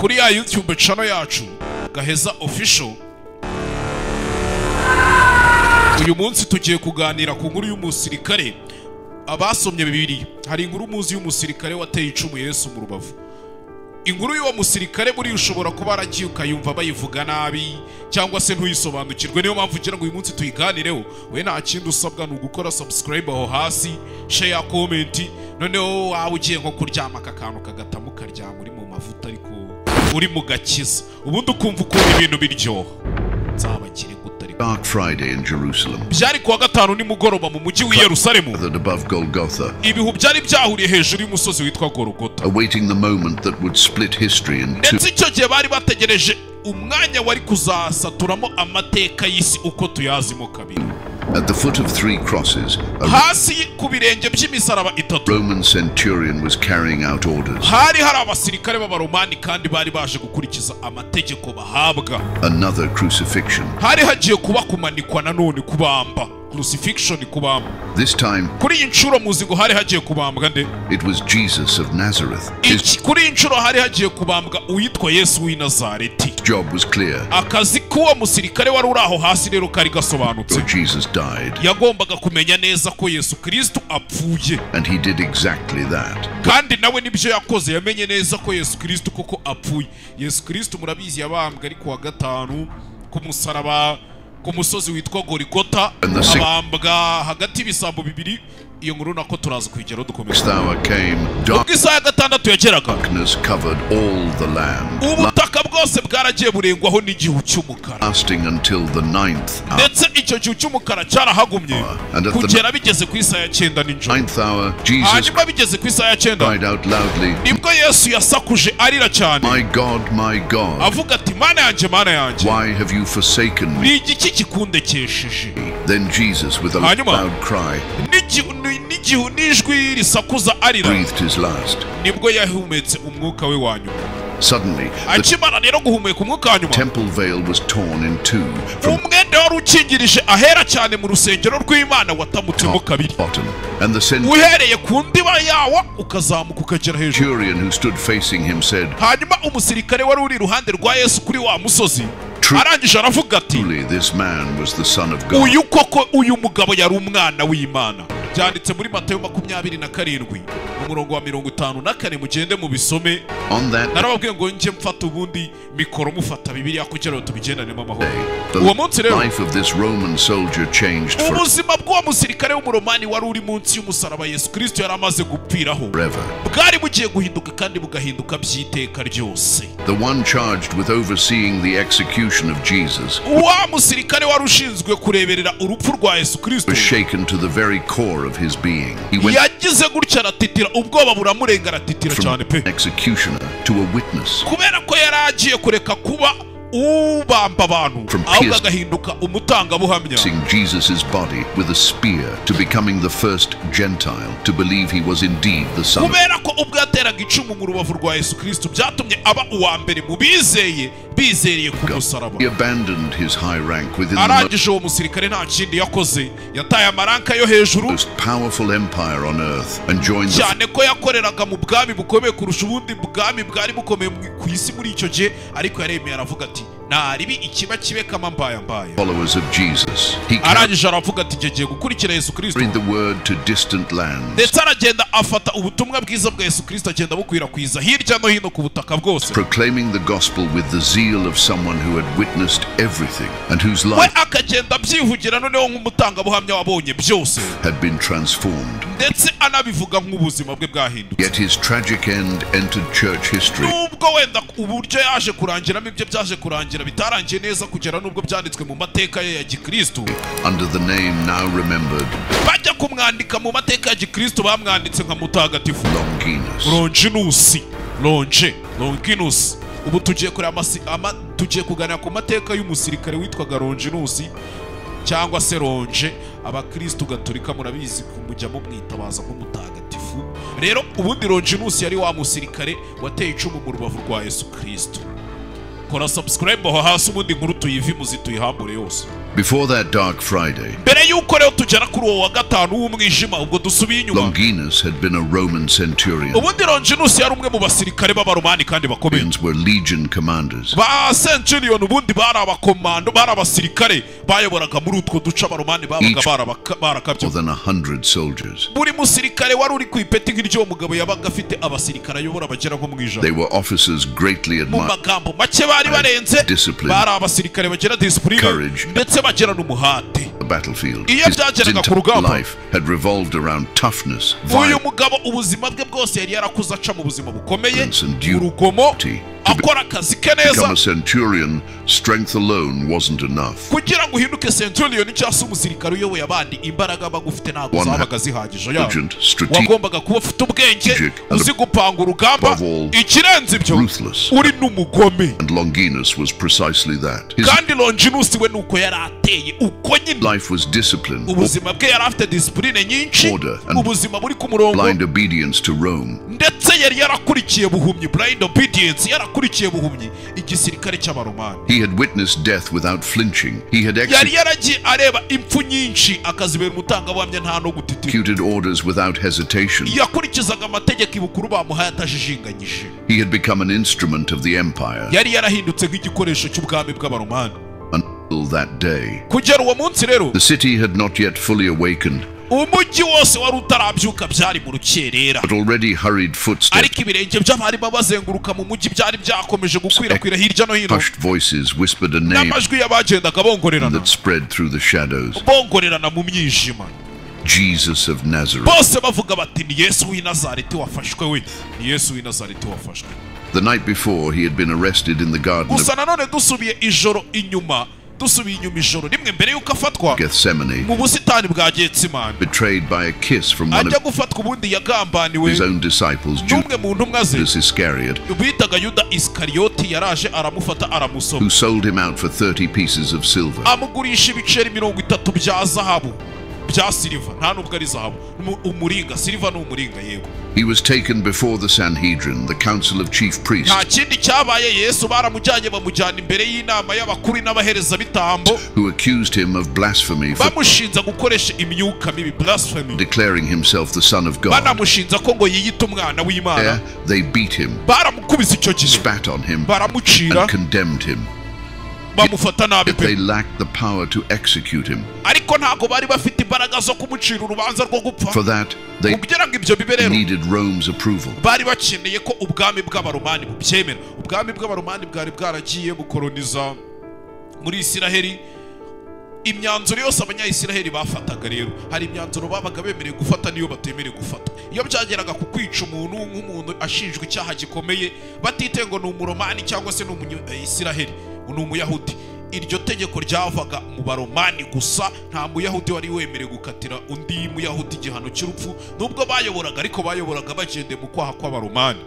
Kuri ya YouTube channel yacu Gaheza Official. Uyu munsi tugiye kuganira ku nkuru y'umusirikare. Abasomye Bibiliya, hari inkuru muzi y'umusirikare wateye icumu Yesu mu rubavu. Inkuru y'uwo musirikare muri ushobora kuba aragiye ukayumva bayivuga nabi cyangwa se ntuyisobanukirwe. Niyo mpamvu ugira ngo uyu munsi tuyiganireho. We nta kindi usabwa ni ugukora subscribe aho hasi, share, comment. Noneho waba ugiye nko kuryama aka kantu kagatamu karyama uri mu mavuta ariko uri mu gakiza, ubundi ukumva ukuntu ibintu biryoha. Nzabakire gute ariko. Dark Friday in Jerusalem. Byari kuwa gatanu nimugoroba mu mujyi w'i Yerusalemu. Gathered above Golgotha. Ibihu byari byahuriye hejuru y'umusozi witwa Golgotha. Awaiting the moment that would split history in two. Ndetse icyo gihe bari bategereje umwanya wari kuzasaturamo amateka y'isi uko tuyazimo kabiri. At the foot of three crosses, a hasi ku birenge by'imisaraba itatu, Roman centurion was carrying out orders. Hari hari abasirikare b'abaromani kandi bari baje gukurikiza amategeko bahabwa. Another crucifixion. Hari hagiye kuba kumanikwa nanone, kubamba, crucifixion, kubamba. This time, kuri iyi nshuro muzi ngo hari hagiye kubambwa nde? It was Jesus of Nazareth. His Kuri iyi nshuro hari hagiye kubambwa uwitwa Yesu w'i Nazareti. job was clear. Akazi k'uwo musirikare wari uri aho hasi rero kari gasobanutse. Jesus died. Yagombaga kumenya neza ko Yesu Kristo apfuye. And he did exactly that. Kandi nawe nibyo yakoze, yamenye neza ko Yesu Kristo koko apfuye. Yesu Kristo murabizi yabambwe ari kuwa gatanu ku musaraba ku musozi witwa Golgotha, abambwa hagati y'ibisambo bibiri. Iyo nkuru nako turaza kuyigeraho dukomeza. Ubwo isaha ya gatandatu yageraga, ubutaka bwose bwaragiye burengwaho n'igihu cy'umukara. Ndetse icyo gihu cy'umukara cyarahagumye kugera bigeze ku isaha ya 9 nijoro. Hanyuma bigeze ku isaha ya 9 nibwo Yesu yasakuje arira cyane, avuga ati Mana yanjye, Mana yanjye, ni igiki kikundekesheje? Hanyuma n'ijwi risakuza arira, nibwo yahumetse umwuka we wa nyuma. Akimara rero guhumeka umwuka wa nyuma, umwenda wari ukingirije ahera cyane mu rusengero rw'Imana watamutsemo kabiri, uhereye ku ndiba yawo ukazamuka ukagera hejuru. Hanyuma umusirikare wari uri iruhande rwa Yesu kuri wa musozi arangije aravuga ati uyu koko uyu mugabo yari umwana w'Imana. Byanditse muri Matayo 27 umurongo wa 54, mugende mubisome. Narababwiye ngo nje mfata ubundi mikoro mufata Bibiliya kugira ngo tubigendanemo amahoro. Uwo munsi rero ubuzima bw'uwo musirikare w'umuromani wari uri munsi y'umusaraba Yesu Kristo yari amaze gupfiraho bwari bugiye guhinduka kandi bugahinduka by'iteka ryose. Wa musirikare wari ushinzwe kureberera urupfu rwa Yesu Kristo yagize gutya aratitira, ubwoba buramurenga aratitira cyane pe, kubera ko yari agiye kureka kuba ubamba abantu ahubwo agahinduka umutangabuhamya. Kubera ko ubwo yateraga icumu mu rubavu rwa Yesu Kristo byatumye aba uwa mbere mu bizeye bizeriye ku musaraba. Arangije uwo musirikare nta kindi yakoze, yataye amaranka yo hejuru, cyane ko yakoreraga mu bwami bukomeye kurusha ubundi bwami bwari bukomeye ku isi muri icyo gihe, ariko yaremeye aravuga ati naribi ikiba kibe kama mbaya mbaya. Arangije aravuga ati ngiye gukurikira Yesu Kristo. Ndetse aragenda afata ubutumwa bwiza bwa Yesu Kristo agenda bukwirakwiza hirya no hino ku butaka bwose, we akagenda abyivugira noneho nk'umutangabuhamya wabonye byose, ndetse anabivuga nk'ubuzima bwe bwahindutse. Nubwo wenda uburyo yaje kurangiramo ibyo byaje kurangira bitarangiye neza kugera nubwo byanditswe mu mateka ye ya Gikristo, bajya kumwandika mu mateka ya Gikristo bamwanditse nka mutagatifu Longinus. Longinus. Ubu tugiye kureba tugiye kuganira ku mateka y'umusirikare witwaga Longinus cyangwa se Ronge. Abakristo gatolika murabizi kumujya mumwitabaza nk'umutagatifu. Rero ubundi Longinus yari wa musirikare wateye icumu mu rubavu rwa Yesu Kristo. Kora subscribe aho hasi ubundi nkuru tuyivi muzituyihambure yose. Before that dark Friday, mbere Y'uko rero tugera kuri uwo wa gatanu w'umwijima, ubwo dusubiye inyuma. Longinus had been a Roman centurion. Ubundi Longinus yari umwe mu basirikare b'Abaromani kandi bakomeye. Were legion commanders. Ba centurion ubundi bari abakomando, bari abasirikare bayoboraga muri utwo duce Abaromani babaga barakabye. More than 100 soldiers. Buri musirikare wari uri ku ipeti nk'iryo mugabo yabaga afite abasirikare ayobora bagera nko mu ijana. They were officers greatly admired. Mu magambo make bari barenze, bari abasirikare bagira discipline ndetse bagira n'umuhate. The battlefield. Iyo byageraga ku rugamba, life had revolved around toughness, uyu mugabo ubuzima bwe bwose yari yarakuze aca mu buzima bukomeye, urugomo, akora akazi ke neza. Become a centurion, strength alone wasn't enough. Kugira ngo uhinduke centurion cyangwa se umusirikare uyoboye abandi, imbaraga bagufite ntabwo zabaga zihagije. Wagombaga kuba ufite ubwenge, uzi gupanga urugamba, ikirenze ibyo uri n'umugome. And Longinus was precisely that. Kandi Longinus we nuko yari ateye uko nyine. Life was discipline. Ubuzima bwe yari afite discipline nyinshi, ubuzima buri ku murongo, blind obedience to Rome. Ndetse yari yarakurikiye buhumyi, blind obedience, yarakurikiye buhumyi igisirikare cy'Abaromani. He had witnessed death without flinching. He had yari yaragiye areba impfu nyinshi akazibera umutangabuhamya nta no gutitira. Executed orders without hesitation. Yakurikizaga amategeko ibukuru bamuhaye atajijinganyije. He had become an instrument of the empire. Yari yarahindutse nk'igikoresho cy'ubwami bw'Abaromani. Until that day, kugera uwo munsi rero, the city had not yet fully awakened. Umujyi wose wari utarabyuka byari mu rukerera. But already hurried footsteps. Ariko ibirenge by'abarimo bazenguruka mu mujyi byari byakomeje gukwirakwira hirya no hino. Hushed voices whispered a name. N'amajwi y'abagendaga bongorerana. That spread through the shadows. Bongorerana mu mwijima. Jesus of Nazareth. Bose bavuga bati ni Yesu w'i Nazareti wafashwe we. Ni Yesu w'i Nazareti wafashwe. The night before he had been arrested in the garden of Gusa nanone dusubiye ijoro inyuma. Dusubiye inyuma ijoro rimwe mbere yuko afatwa Gethsemane, mu busitani bwa Getsemane, betrayed by a kiss from one ajya of gufatwa ubundi yagambaniwe his own disciples, n'umwe mu ntumwa ze Judas Iscariot, bitaga Yuda Iskariyoti, yaraje aramufata aramusoma, who sold him out for 30 pieces of silver. Amugurisha ibiceri 30 bya zahabu, bya silver, nta nubwo ari zahabu, umuringa, silver ni umuringa yego. He was taken before the Sanhedrin, the council of chief priests. Nta kindi cyabaye, Yesu baramujyanye bamujyana imbere y'inama y'abakuru n'abaherezabitambo, who accused him of blasphemy for bamushinza gukoresha imyuka mibi, blasphemy, declaring himself the son of God. Banamushinza ko ngo yiyita umwana w'Imana. They beat him, baramukubise icyo gihe, spat on him, baramucira, and condemned him. Bamufata nabi pe. They lacked the power to execute him. Ariko ntago bari bafite imbaraga zo kumucira urubanza rwo gupfa. For that, they kugira ngo ibyo bibe rero, needed Rome's approval. Bari bakeneye ko ubwami bw'Abaromani bubyemera. Ubwami bw'Abaromani bwari bwaragiye bukoloniza muri Isiraheli. Imyanzuro yose abanyayisiraheli bafataga rero, hari imyanzuro babaga bemerewe gufata niyo batemerewe gufata. Iyo byageraga ku kwica umuntu nk'umuntu ashinjwa icyaha gikomeye, batite ngo ni umuromani cyangwa se ni umunyayisiraheli, ni umuyahudi, iryo tegeko ryavaga mu Baromani gusa. Nta muyahudi wari wemerewe gukatira undi muyahudi igihano cy'urupfu, nubwo bayoboraga, ariko bayoboraga bagende mu kwaha kw'Abaromani.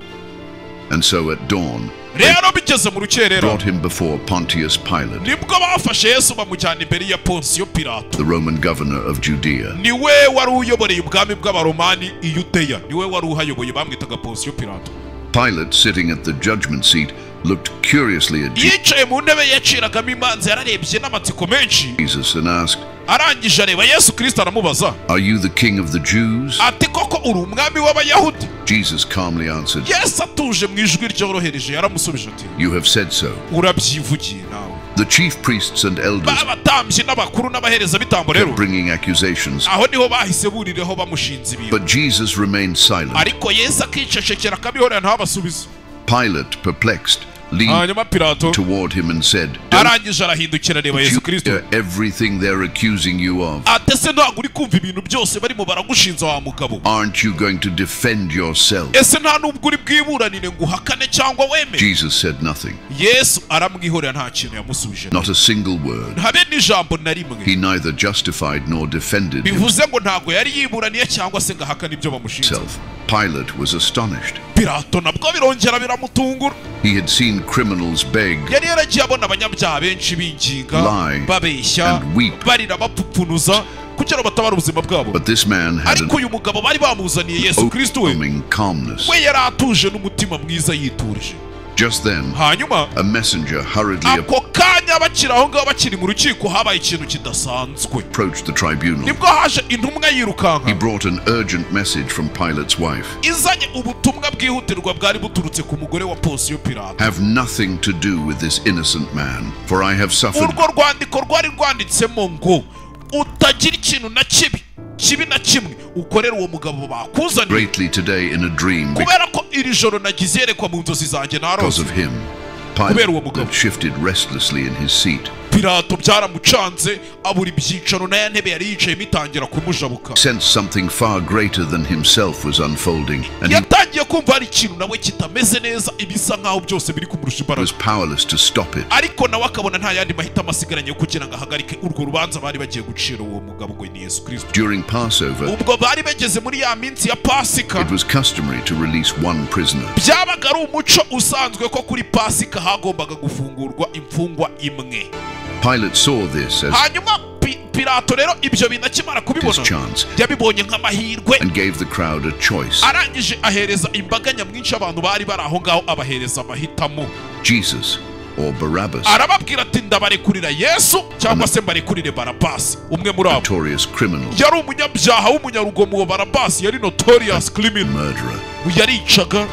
And so at dawn, rero bigeze mu rukerera, brought him before Pontius Pilate, nibwo bafashe Yesu bamujyana imbere ya Ponsiyo Pilato, the Roman governor of Judea. Niwe wari uyoboreye ubwami bw'Abaromani i Yudeya, niwe wari uhayoboye, bamwitaga Ponsiyo Pilato. Pilate, sitting at the judgment seat, looked curiously at yicaye mu ntebe yaciragamo imanza, yararebye n'amatsiko menshi Jesus and asked, arangije areba Yesu Kristo aramubaza, "Are you the king of the Jews?" Ati koko uri umwami w'Abayahudi? Jesus calmly answered, Yesu atuje mu ijwi ryorohereje yaramusubije ati, "You have said so." Urabyivugiye nawe. The chief priests and elders Babatambyi n'abakuru n'abaherezabitambo rero kept bringing accusations, aho niho bahise buriraho bamushinze ibintu. but Jesus remained silent. Ariko Yesu akicecekera akabihorera ntabasubize. Pilate, perplexed, leaned Hanyuma Pilato toward him and said, "Don't arangije arahindukira areba Yesu you Kristo, hear everything they're accusing you of? Ati ese ntabwo uri kumva ibintu byose barimo baragushinza wa mugabo? Aren't you going to defend yourself?" Ese nta nubwo uri bwiburanire ngo uhakane cyangwa wemere? Jesus said nothing, Yesu aramwihorera nta kintu yamusubije, not a single word. habe n'ijambo na rimwe. He neither justified nor defended Bivuze ngo ntabwo yari yiburaniye cyangwa se ngo ahakane ibyo bamushinza. himself. Pilate was astonished. Pilato nabwo birongera biramutungura. He had seen criminals beg, Yari yaragiye abona abanyabyaha benshi binginga, lie, babeshya, and weep. barira bapfupfunuza kugira ngo batabare ubuzima bwabo. But this man had Ariko an uyu mugabo bari bamuzaniye Yesu Kristo we, overwhelming calmness. we yari atuje n'umutima mwiza yiturije. Just then, Hanyuma a messenger hurriedly ako kanya kanya bakiri aho ngaho bakiri mu rukiko habaye ikintu kidasanzwe. Approached the tribunal. Nibwo haje intumwa yirukanka. He brought an urgent message from Pilate's wife. Izanye ubutumwa bwihutirwa bwari buturutse ku mugore wa Ponsiyo Pilato. Have nothing to do with this innocent man, for I have suffered. Urwo rwandiko rwari rwanditsemo ngo utagira ikintu na kibi na kimwe ukorera uwo mugabo bakuzaniye. Greatly today in a dream. Kubera ko iri joro nagize yerekwa mu nzozi zanjye narose. Because of him. Pilate shifted restlessly in his seat. Pilato byaramucanze abura ibyicaro na ya ntebe yari yicayemo itangira kumujabuka. Sensed something far greater than himself was unfolding, and yatangiye kumva hari ikintu nawe kitameze neza, ibisa nkaho byose biri kumurusha imbaraga. Was powerless to stop it. Ariko nawe akabona nta yandi mahitamo asigaranye yo kugira ngo ahagarike urwo rubanza bari bagiye gucira uwo mugabo ngo ni Yesu Kristo. During Passover, ubwo bari bageze muri ya minsi ya Pasika, it was customary to release one prisoner. Byabaga ari umuco usanzwe ko kuri Pasika hagombaga gufungurwa imfungwa imwe. Pilate saw this as hanyuma Pilato rero ibyo bintu akimara kubibona yabibonye nk'amahirwe, and gave the crowd a choice. Arangije ahereza imbaga nyamwinshi abantu bari bari aho ngaho abahereza amahitamo. Jesus or Barabbas. Arababwira ati ndabarekurira Yesu cyangwa se mbarekurire Barabasi. Umwe muri abo notorious criminal. Yari umunyabyaha w'umunyarugomo wa Barabasi, yari notorious criminal. Murderer. Yaricaga.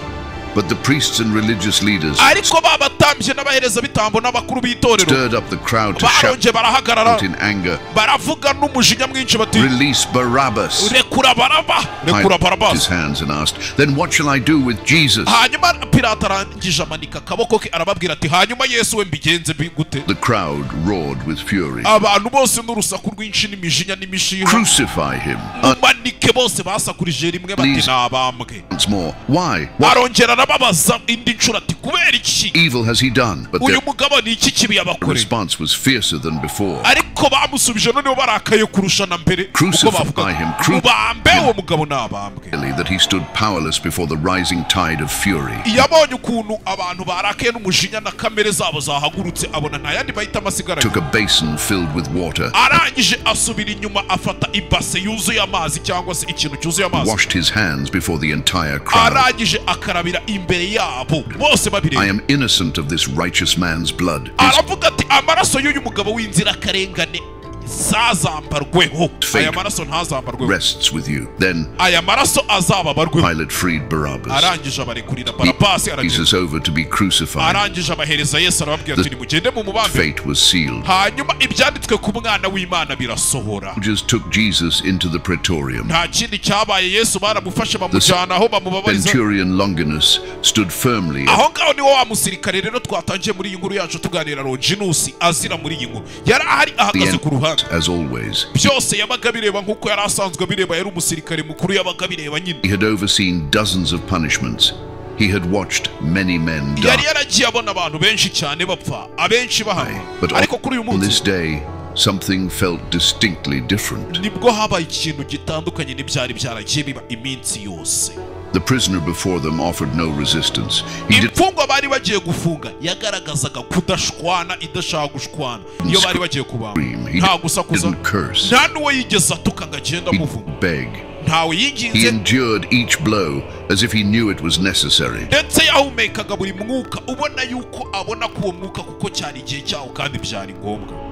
But the priests and religious leaders ariko babatambye n'abahereza bitambo n'abakuru b'itorero stirred up the crowd to shout barahagarara in anger, baravuga n'umujinya mwinshi bati release Barabbas. Rekura Baraba, rekura Barabas. His hands and asked, then what shall I do with Jesus? Hanyuma Pilato arangije amanika akaboko ke arababwira ati hanyuma Yesu we mbigenze gute? The crowd roared with fury. Abantu bose n'urusaku rwinshi n'imijinya n'imishiha. Crucify him. Umanike bose basakurije rimwe bati nabambwe. Once more. Why? Arongera arababaza indi nshuro ati kubera iki? Evil has he done? But uyu mugabo ni iki kibi yabakoreye? Response was fiercer than before. Ariko bamusubije noneho barakaye kurusha na mbere. Crucify him. Ubambe uwo mugabo nabambwe. That he stood powerless before the rising tide of fury. Yabonye ukuntu abantu barakaye n'umujinya na kamere zabo zahagurutse abona nta yandi bahitamo asigaranye. Took a basin filled with water. Arangije asubira inyuma afata ibase yuzuye amazi cyangwa se ikintu cyuzuye amazi. Washed his hands before the entire crowd. Arangije akarabira imbere yabo bose babireba. I am innocent of this righteous man's blood. Aravuga ati amaraso y'uyu mugabo w'inzirakarengane sazambarweho. Aya maraso ntazambarweho. Rests with you. Then aya maraso azababarweho. Pilate freed Barabbas. Arangije abarekurira Barabasi aragenda. Jesus over to be crucified. Arangije abahereza Yesu arababwira ati nimugende mu mubambe. Fate was sealed. Hanyuma ibyanditswe ku mwana w'Imana birasohora. Soldiers took Jesus into the praetorium. Nta kindi cyabaye Yesu baramufashe bamujyana aho bamubabariza. Centurion Longinus stood firmly. Aho ngaho niwo wa musirikare rero twatangiye muri iyi nkuru yacu tuganira Longinus azira muri iyi nkuru. Yari ahari ahagaze ku ruhande. As always. Byose yabaga bireba nkuko yari asanzwe bireba, yari umusirikare mukuru yabaga bireba nyine. He had overseen dozens of punishments. He had watched many men die. Yari yaragiye abona abantu benshi cyane bapfa, abenshi bahanwa. Ariko kuri uyu munsi, on this day, something felt distinctly different. Nibwo habaye ikintu gitandukanye n'ibyari byaragiye biba iminsi yose. The prisoner before them offered no resistance. Imfungwa bari bagiye gufunga yagaragazaga kudashwana, idashaka gushwana. Iyo bari bagiye kubamba nta gusakuza, nta n'uwo yigeze atuka ngo agende amuvuma. Ntawe yinginze. He endured each blow as if he knew it was necessary. Ndetse yahumekaga buri mwuka ubona yuko abona ko uwo mwuka kuko cyari igihe cyawo kandi byari ngombwa.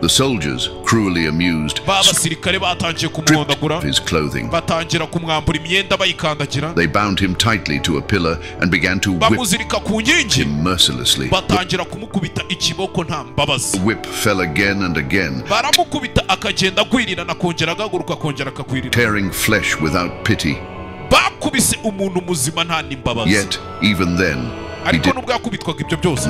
The soldiers, cruelly amused, babasirikare batangiye kumuhondagura, his clothing. Batangira kumwambura imyenda bayikandagira. They bound him tightly to a pillar and began to whip bamuzirika ku nkingi him mercilessly. Batangira kumukubita ikiboko nta mbabazi. The whip fell again and again, baramukubita akagenda agwirirana akongera agahaguruka akongera akagwirirana, tearing flesh without pity. Bakubise umuntu muzima nta n'imbabazi. Yet even then, ariko nubwo yakubitwaga ibyo byose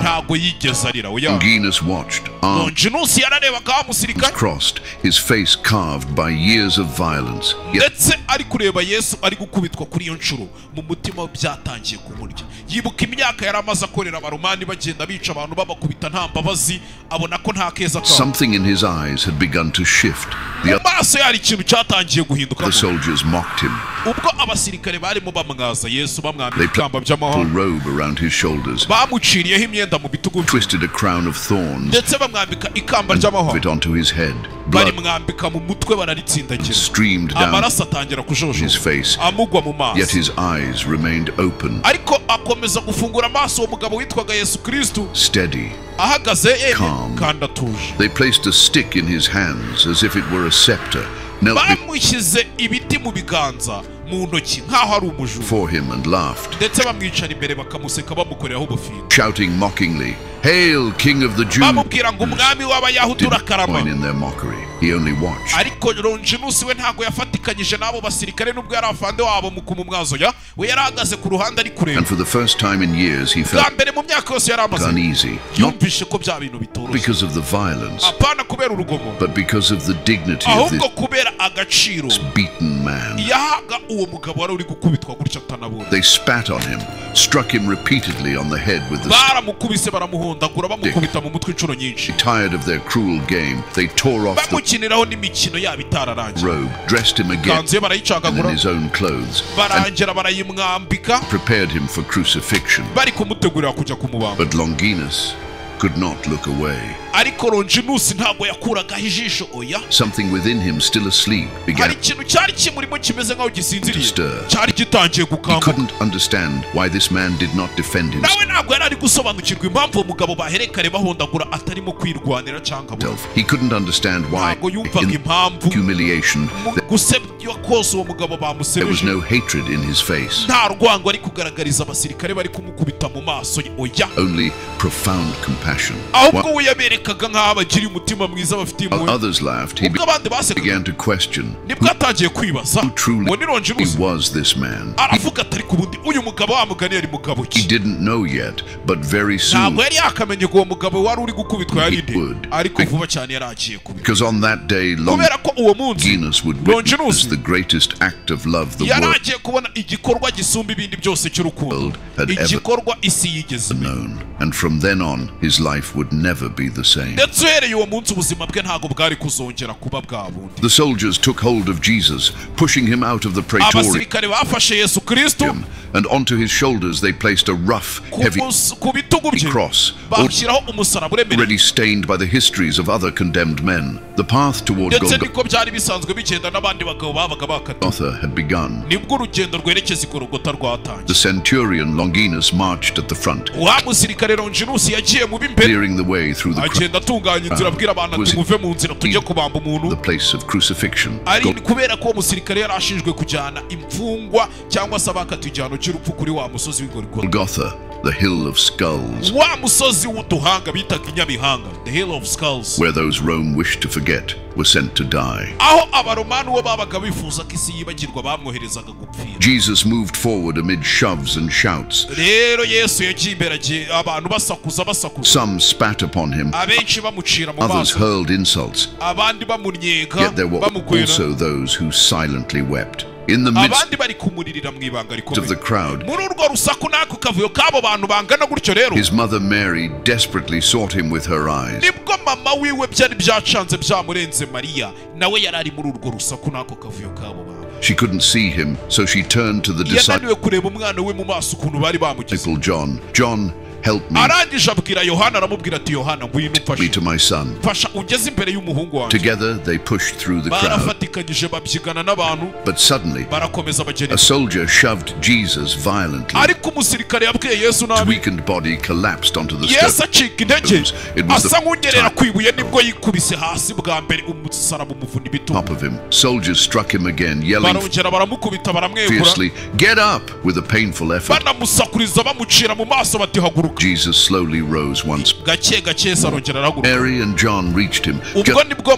ntago yigeze arira. Longinus watched, Longinus yararebaga wa musirikare, crossed, his face carved by years of violence. Ndetse ari kureba Yesu ari gukubitwa kuri iyo nshuro, mu mutima byatangiye kumurya. Yibuka imyaka yari amaze akorera abaromani bagenda bica abantu babakubita nta mbabazi, abona ko nta keza kabo. Something in his eyes had begun to shift. Mu maso yari ikintu cyatangiye guhinduka. The soldiers mocked him. Ubwo abasirikare barimo bamwaza Yesu bamwambika ikamba by'amahwa, robe around his shoulders, bamuciriyeho imyenda mu bitugu, twisted a crown of thorns, ndetse bamwambika ikamba ry'amahwa, it onto his head. Blood barimwambika mu mutwe bararitsindagira, streamed down amaraso atangira kujojoba his face, amugwa mu maso. Yet his eyes remained open, ariko akomeza gufungura amaso. Uwo mugabo witwaga Yesu Kristo steady, Ahagaze yemye Calm. Kandi atuje. They placed a stick in his hands as if it were a scepter, knelt Bamushyize ibiti mu biganza mu ntoki nk'aho ari umujura, before him and laughed, ndetse bamwicara imbere bakamuseka bamukoreraho ubufindo, shouting mockingly, "Hail, King of the Jews!" bamubwira ngo umwami w'Abayahudi Didn't urakarama. join in their mockery. He only watched. Ariko Longinus we ntabwo yafatikanyije n'abo basirikare nubwo yari afande wabo mu kumumwazoya, we yari ahagaze ku ruhande ari kureba. And for the first time in years, he Bwa felt mbere mu myaka yose yari amaze uneasy, not yumvishe ko bya bintu bitoroshye, because of the violence, apana kubera urugomo, but because of the dignity of ahubwo kubera agaciro this beaten man. Yahaga uwo mugabo wari uri gukubitwa gutya atanabona. They spat on him, struck him repeatedly on the head with the stick. Baramukubise baramuhondagura bamukubita mu mutwe inshuro nyinshi. Tired of their cruel game, they tore off the Bamukiniraho n'imikino yabo itararangiye. robe, dressed him again Ikanzu ye barayicagagura, in his own clothes, and barangira barayimwambika, prepared him for crucifixion. Bari kumutegurira kujya kumubamba. But Longinus could not look away. Ariko Longinus ntabwo yakuragaho ijisho oya. Something within him, still asleep, Hari began ikintu cyari kimurimo kimeze nk'aho gisinziriye to stir. Cyari gitangiye He gukanguka. couldn't understand why this man did not defend himself. Nawe ntabwo yari ari gusobanukirwa impamvu uwo mugabo baherekare bahondagura atarimo kwirwanira cyangwa abura. He couldn't understand why, Ntabwo yumvaga in impamvu humiliation, mu gusebywa kose uwo mugabo there was bamusebeje no hatred in his face, nta rwango ari kugaragariza abasirikare bari kumukubita mu maso ye oya, only profound compassion. Ahubwo While we yaberekaga nk'aho abagiriye umutima mwiza bafitiye impuhwe. others laughed, he Ubwo abandi basekaga began to question nibwo atangiye kwibaza who truly ngo ni Longinus. was this man. Aravuga ati ariko ubundi uyu mugabo wa mugani yari mugabo He ki? didn't know yet, but very soon, Ntabwo yari yakamenye ko uwo mugabo wari uri gukubitwa yari nde, He would. ariko vuba cyane yari agiye kubimenya, because on that day, kubera ko uwo munsi Longinus would witness Longinus the greatest act of love the yari world agiye kubona igikorwa gisumba ibindi byose cy'urukundo, had ever igikorwa isi yigeze imenya. known. And from then on, his life would never be the same. Ndetse uhereye uwo munsi ubuzima bwe ntabwo bwari kuzongera kuba bwa bundi. The soldiers took hold of Jesus, pushing him out of the praetorium, Abasirikare bafashe Yesu Kristo, and onto his shoulders they placed a rough, ku heavy ku bitugu bye cross, bashyiraho umusaraba uremereye, already stained by the histories of other condemned men. The path toward ndetse niko byari bisanzwe bigenda n'abandi bagabo babaga bakatiwe. Golgotha had begun. Nibwo urugendo rwerekeza i Golgotha rwatangiye. The centurion Longinus marched at the front, Wa musirikare Longinus yagiye mu b'imbere, clearing the way through the crowd, agenda atunganya inzira abwira abantu ati muve mu nzira tujye kubamba umuntu. The place of crucifixion. Ari kubera ko uwo musirikare yari ashinjwe kujyana imfungwa cyangwa se abakatiwe igihano cy'urupfu kuri wa musozi w'i Golgotha. Golgotha, the hill of skulls, Wa musozi w'uduhanga bitaga inyabihanga, the hill of skulls, where those Rome wished to forget were sent to die. Aho abaromani uwo babaga bifuza ko isi yibagirwa bamwoherezaga gupfira. Jesus moved forward amid shoves and shouts. Rero Yesu yagiye imbere agiye abantu basakuza basakuza. Some spat upon him, Abenshi bamucira mu others maso, hurled insults. abandi bamunnyega Yet there were bamukwena, also those who silently wept. In the midst abandi bari kumuririra mu ibanga of rikomeye. the crowd, Muri urwo rusaku n'ako kavuyo k'abo bantu bangana gutyo rero, his mother Mary desperately sought him with her eyes. Nibwo mama wiwe byari byacanze byamurenze Mariya nawe yari ari muri urwo rusaku n'ako kavuyo k'abo bantu. She couldn't see him, so she turned to the Yananiwe kureba umwana we mu maso ukuntu bari bamugize. Disciple John. "John, help me Arangije abwira Yohana aramubwira ati Yohana ngwino me umfashe to my son." mfasha ugeze imbere y'umuhungu wanjye. Together they pushed through the crowd. Barafatikanyije babyigana n'abantu, But suddenly, barakomeza bagera a soldier shoved Jesus violently. Ariko umusirikare yabwiye Yesu His nabi. weakened body collapsed onto the Yesu acika intege It was the asa nk'unyerera ku ibuye nibwo yikubise hasi bwa mbere umusaraba umuvuna ibitugu. Top of him. Soldiers struck him again, yelling Barongera baramukubita baramwegura, fiercely, "Get up!" With a painful effort, banamusakuriza bamucira mu maso bati haguruka. Jesus slowly rose once. Gake gake Yesu arongera arahaguruka. Mary and John reached him Ubwo just nibwo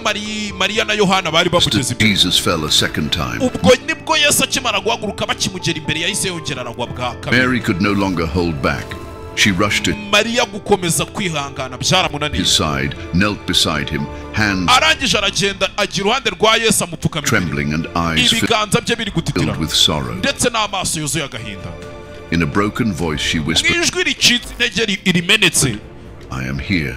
Mariya na Yohana bari as bamugeze imbere. Jesus fell a second time. Ubwo nibwo Yesu akimara guhaguruka bakimugera imbere yahise yongera aragwa bwa kabiri. Mary could no longer hold back. She rushed to Mariya gukomeza kwihangana byaramunaniye. His side, knelt beside him, hands Arangije aragenda ajya iruhande rwa Yesu amupfukamira imbere, trembling and eyes ibiganza bye biri gutitira filled with sorrow. Ndetse n'amaso yuzuye agahinda. In a broken voice, she Mu whispered, ijwi ricitse intege rimenetse, "I am here."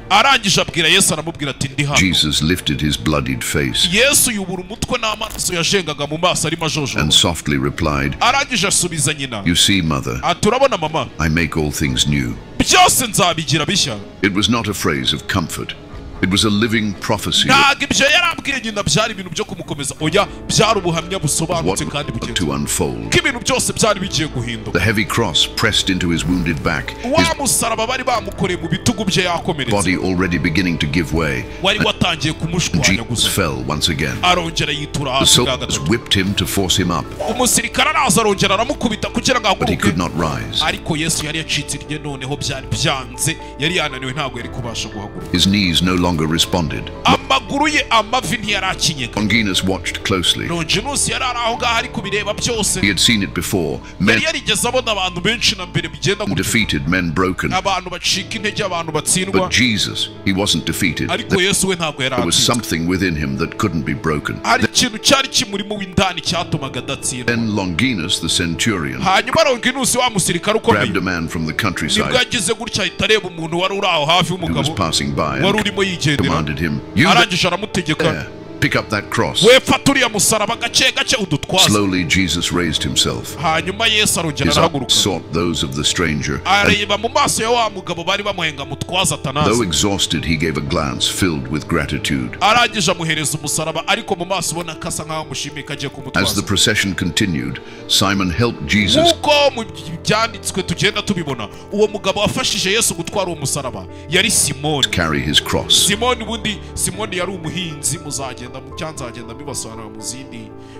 arangije abwira Yesu aramubwira ati ndi hano. Jesus lifted his bloodied face Yesu yubura umutwe n'amaso yajengaga mu maso arimo ajojoba, and softly replied, arangije asubiza nyina "You see, mother, ati urabona mama, I make all things new." Byose nzabigira bishya. It was not a phrase of comfort. It was a living prophecy Ntabwo ibyo yarabwiye nyina byari ibintu byo kumukomeza, oya, byari ubuhamya of what busobanutse kandi was bugenze to unfold. ko ibintu byose byari bigiye guhinduka. The heavy cross pressed into his wounded back, his Wa musaraba bari bamukoreye mu bitugu bye yakomeretse, body already beginning to give way, wari watangiye and kumushwanya Jesus gusa, fell once again. Arongera yitura The hasi bwa soldiers gatatu. whipped him to force him up, Umusirikare araza arongera aramukubita kugira ngo but he ahaguruke, could not rise. Ariko Yesu yari yacitse intege, noneho byari byanze, yari yananiwe, ntabwo yari kubasha guhaguruka. His knees no longer responded. Amaguru ye, amavi ntiyarakinyega. Longinus watched closely. Longinus yari ari aho ngaho ari kubireba byose. He had seen it before. Men Yari yarigeze abona abantu benshi na mbere bigenda gutyo, defeated, men broken. Abantu bacika intege, abantu batsindwa. But Jesus, he wasn't defeated. Ariko Yesu we ntabwo yari There was atsinzwe. Something within him that couldn't be broken. Hari ikintu cyari kimurimo w'indani cyatumaga adatsindwa. Then Longinus, the centurion, Hanyuma Longinus wa musirikare ukomeye grabbed a man from the nibwo countryside yagize gutya ahita areba umuntu wari uri aho hafi who was w'umugabo passing by wari and urimo yigendera, commanded him, "You arangije aramutegeka, there, pick up that cross." We fata uriya musaraba gake gake udutwaze. Slowly, Jesus raised himself. Hanyuma Yesu arongera His eyes arahaguruka, sought those of the stranger, and areba mu maso ya wa mugabo bari bamuhenga mutwaza though Atanazi, exhausted, he gave a glance filled with gratitude. Arangije amuhereza umusaraba, ariko mu maso ubona ko asa nkaho amushimiye ko agiye As the kumutwaza. Procession continued, Simon helped Jesus Nk'uko mu byanditswe tugenda tubibona, uwo mugabo wafashije Yesu gutwara uwo musaraba yari Simoni. Carry his cross. Simoni, ubundi Simoni yari umuhinzi, muzagenda cyangwa nzagenda mbibasobanurira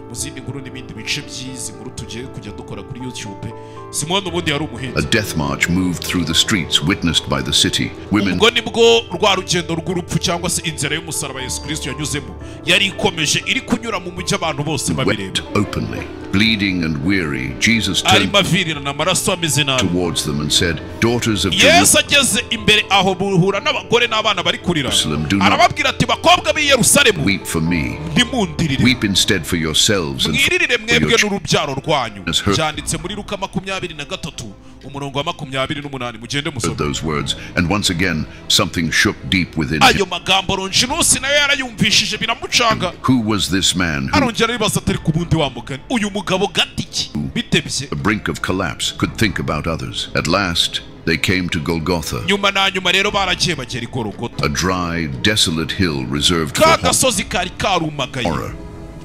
mu zindi nkuru n'ibindi bice by'izi nkuru tugiye kujya dukora kuri YouTube. Simoni ubundi yari A umuhinzi. Death march moved through the streets witnessed by the city. Women Ubwo nibwo rwa rugendo rw'urupfu cyangwa se inzira y'umusaraba Yesu Kristo yanyuzemo yari ikomeje iri kunyura mu mujyi, abantu bose babireba. Wept openly. Bleeding and weary, Jesus turned Arimo avirirana amaraso, ameze nabi. Towards them and said, "Daughters of Yesu ageze imbere aho buhura n'abagore n'abana bari kurira, Jerusalem, do not arababwira ati bakobwa b'i Yerusalemu, weep for me. Ntimundirire. Weep instead for yourselves and Mwiririre for mwebwe your n'urubyaro rwanyu. Has heard- Byanditse muri Luka 23 umurongo wa 28, mugende musome. Those words, and once again something shook deep within him. Ayo magambo Longinus nayo yarayumvishije biramucanga. Who was this man who, Arongera aribaza atari ku bundi wa mugani uyu mugabo gatiki bitebye? The brink of collapse, could think about others? At last, they came to Golgotha, Nyuma na nyuma rero baragiye bagera i Gorogota, a dry, desolate hill reserved for ka gasozi kari karumagaye, horror.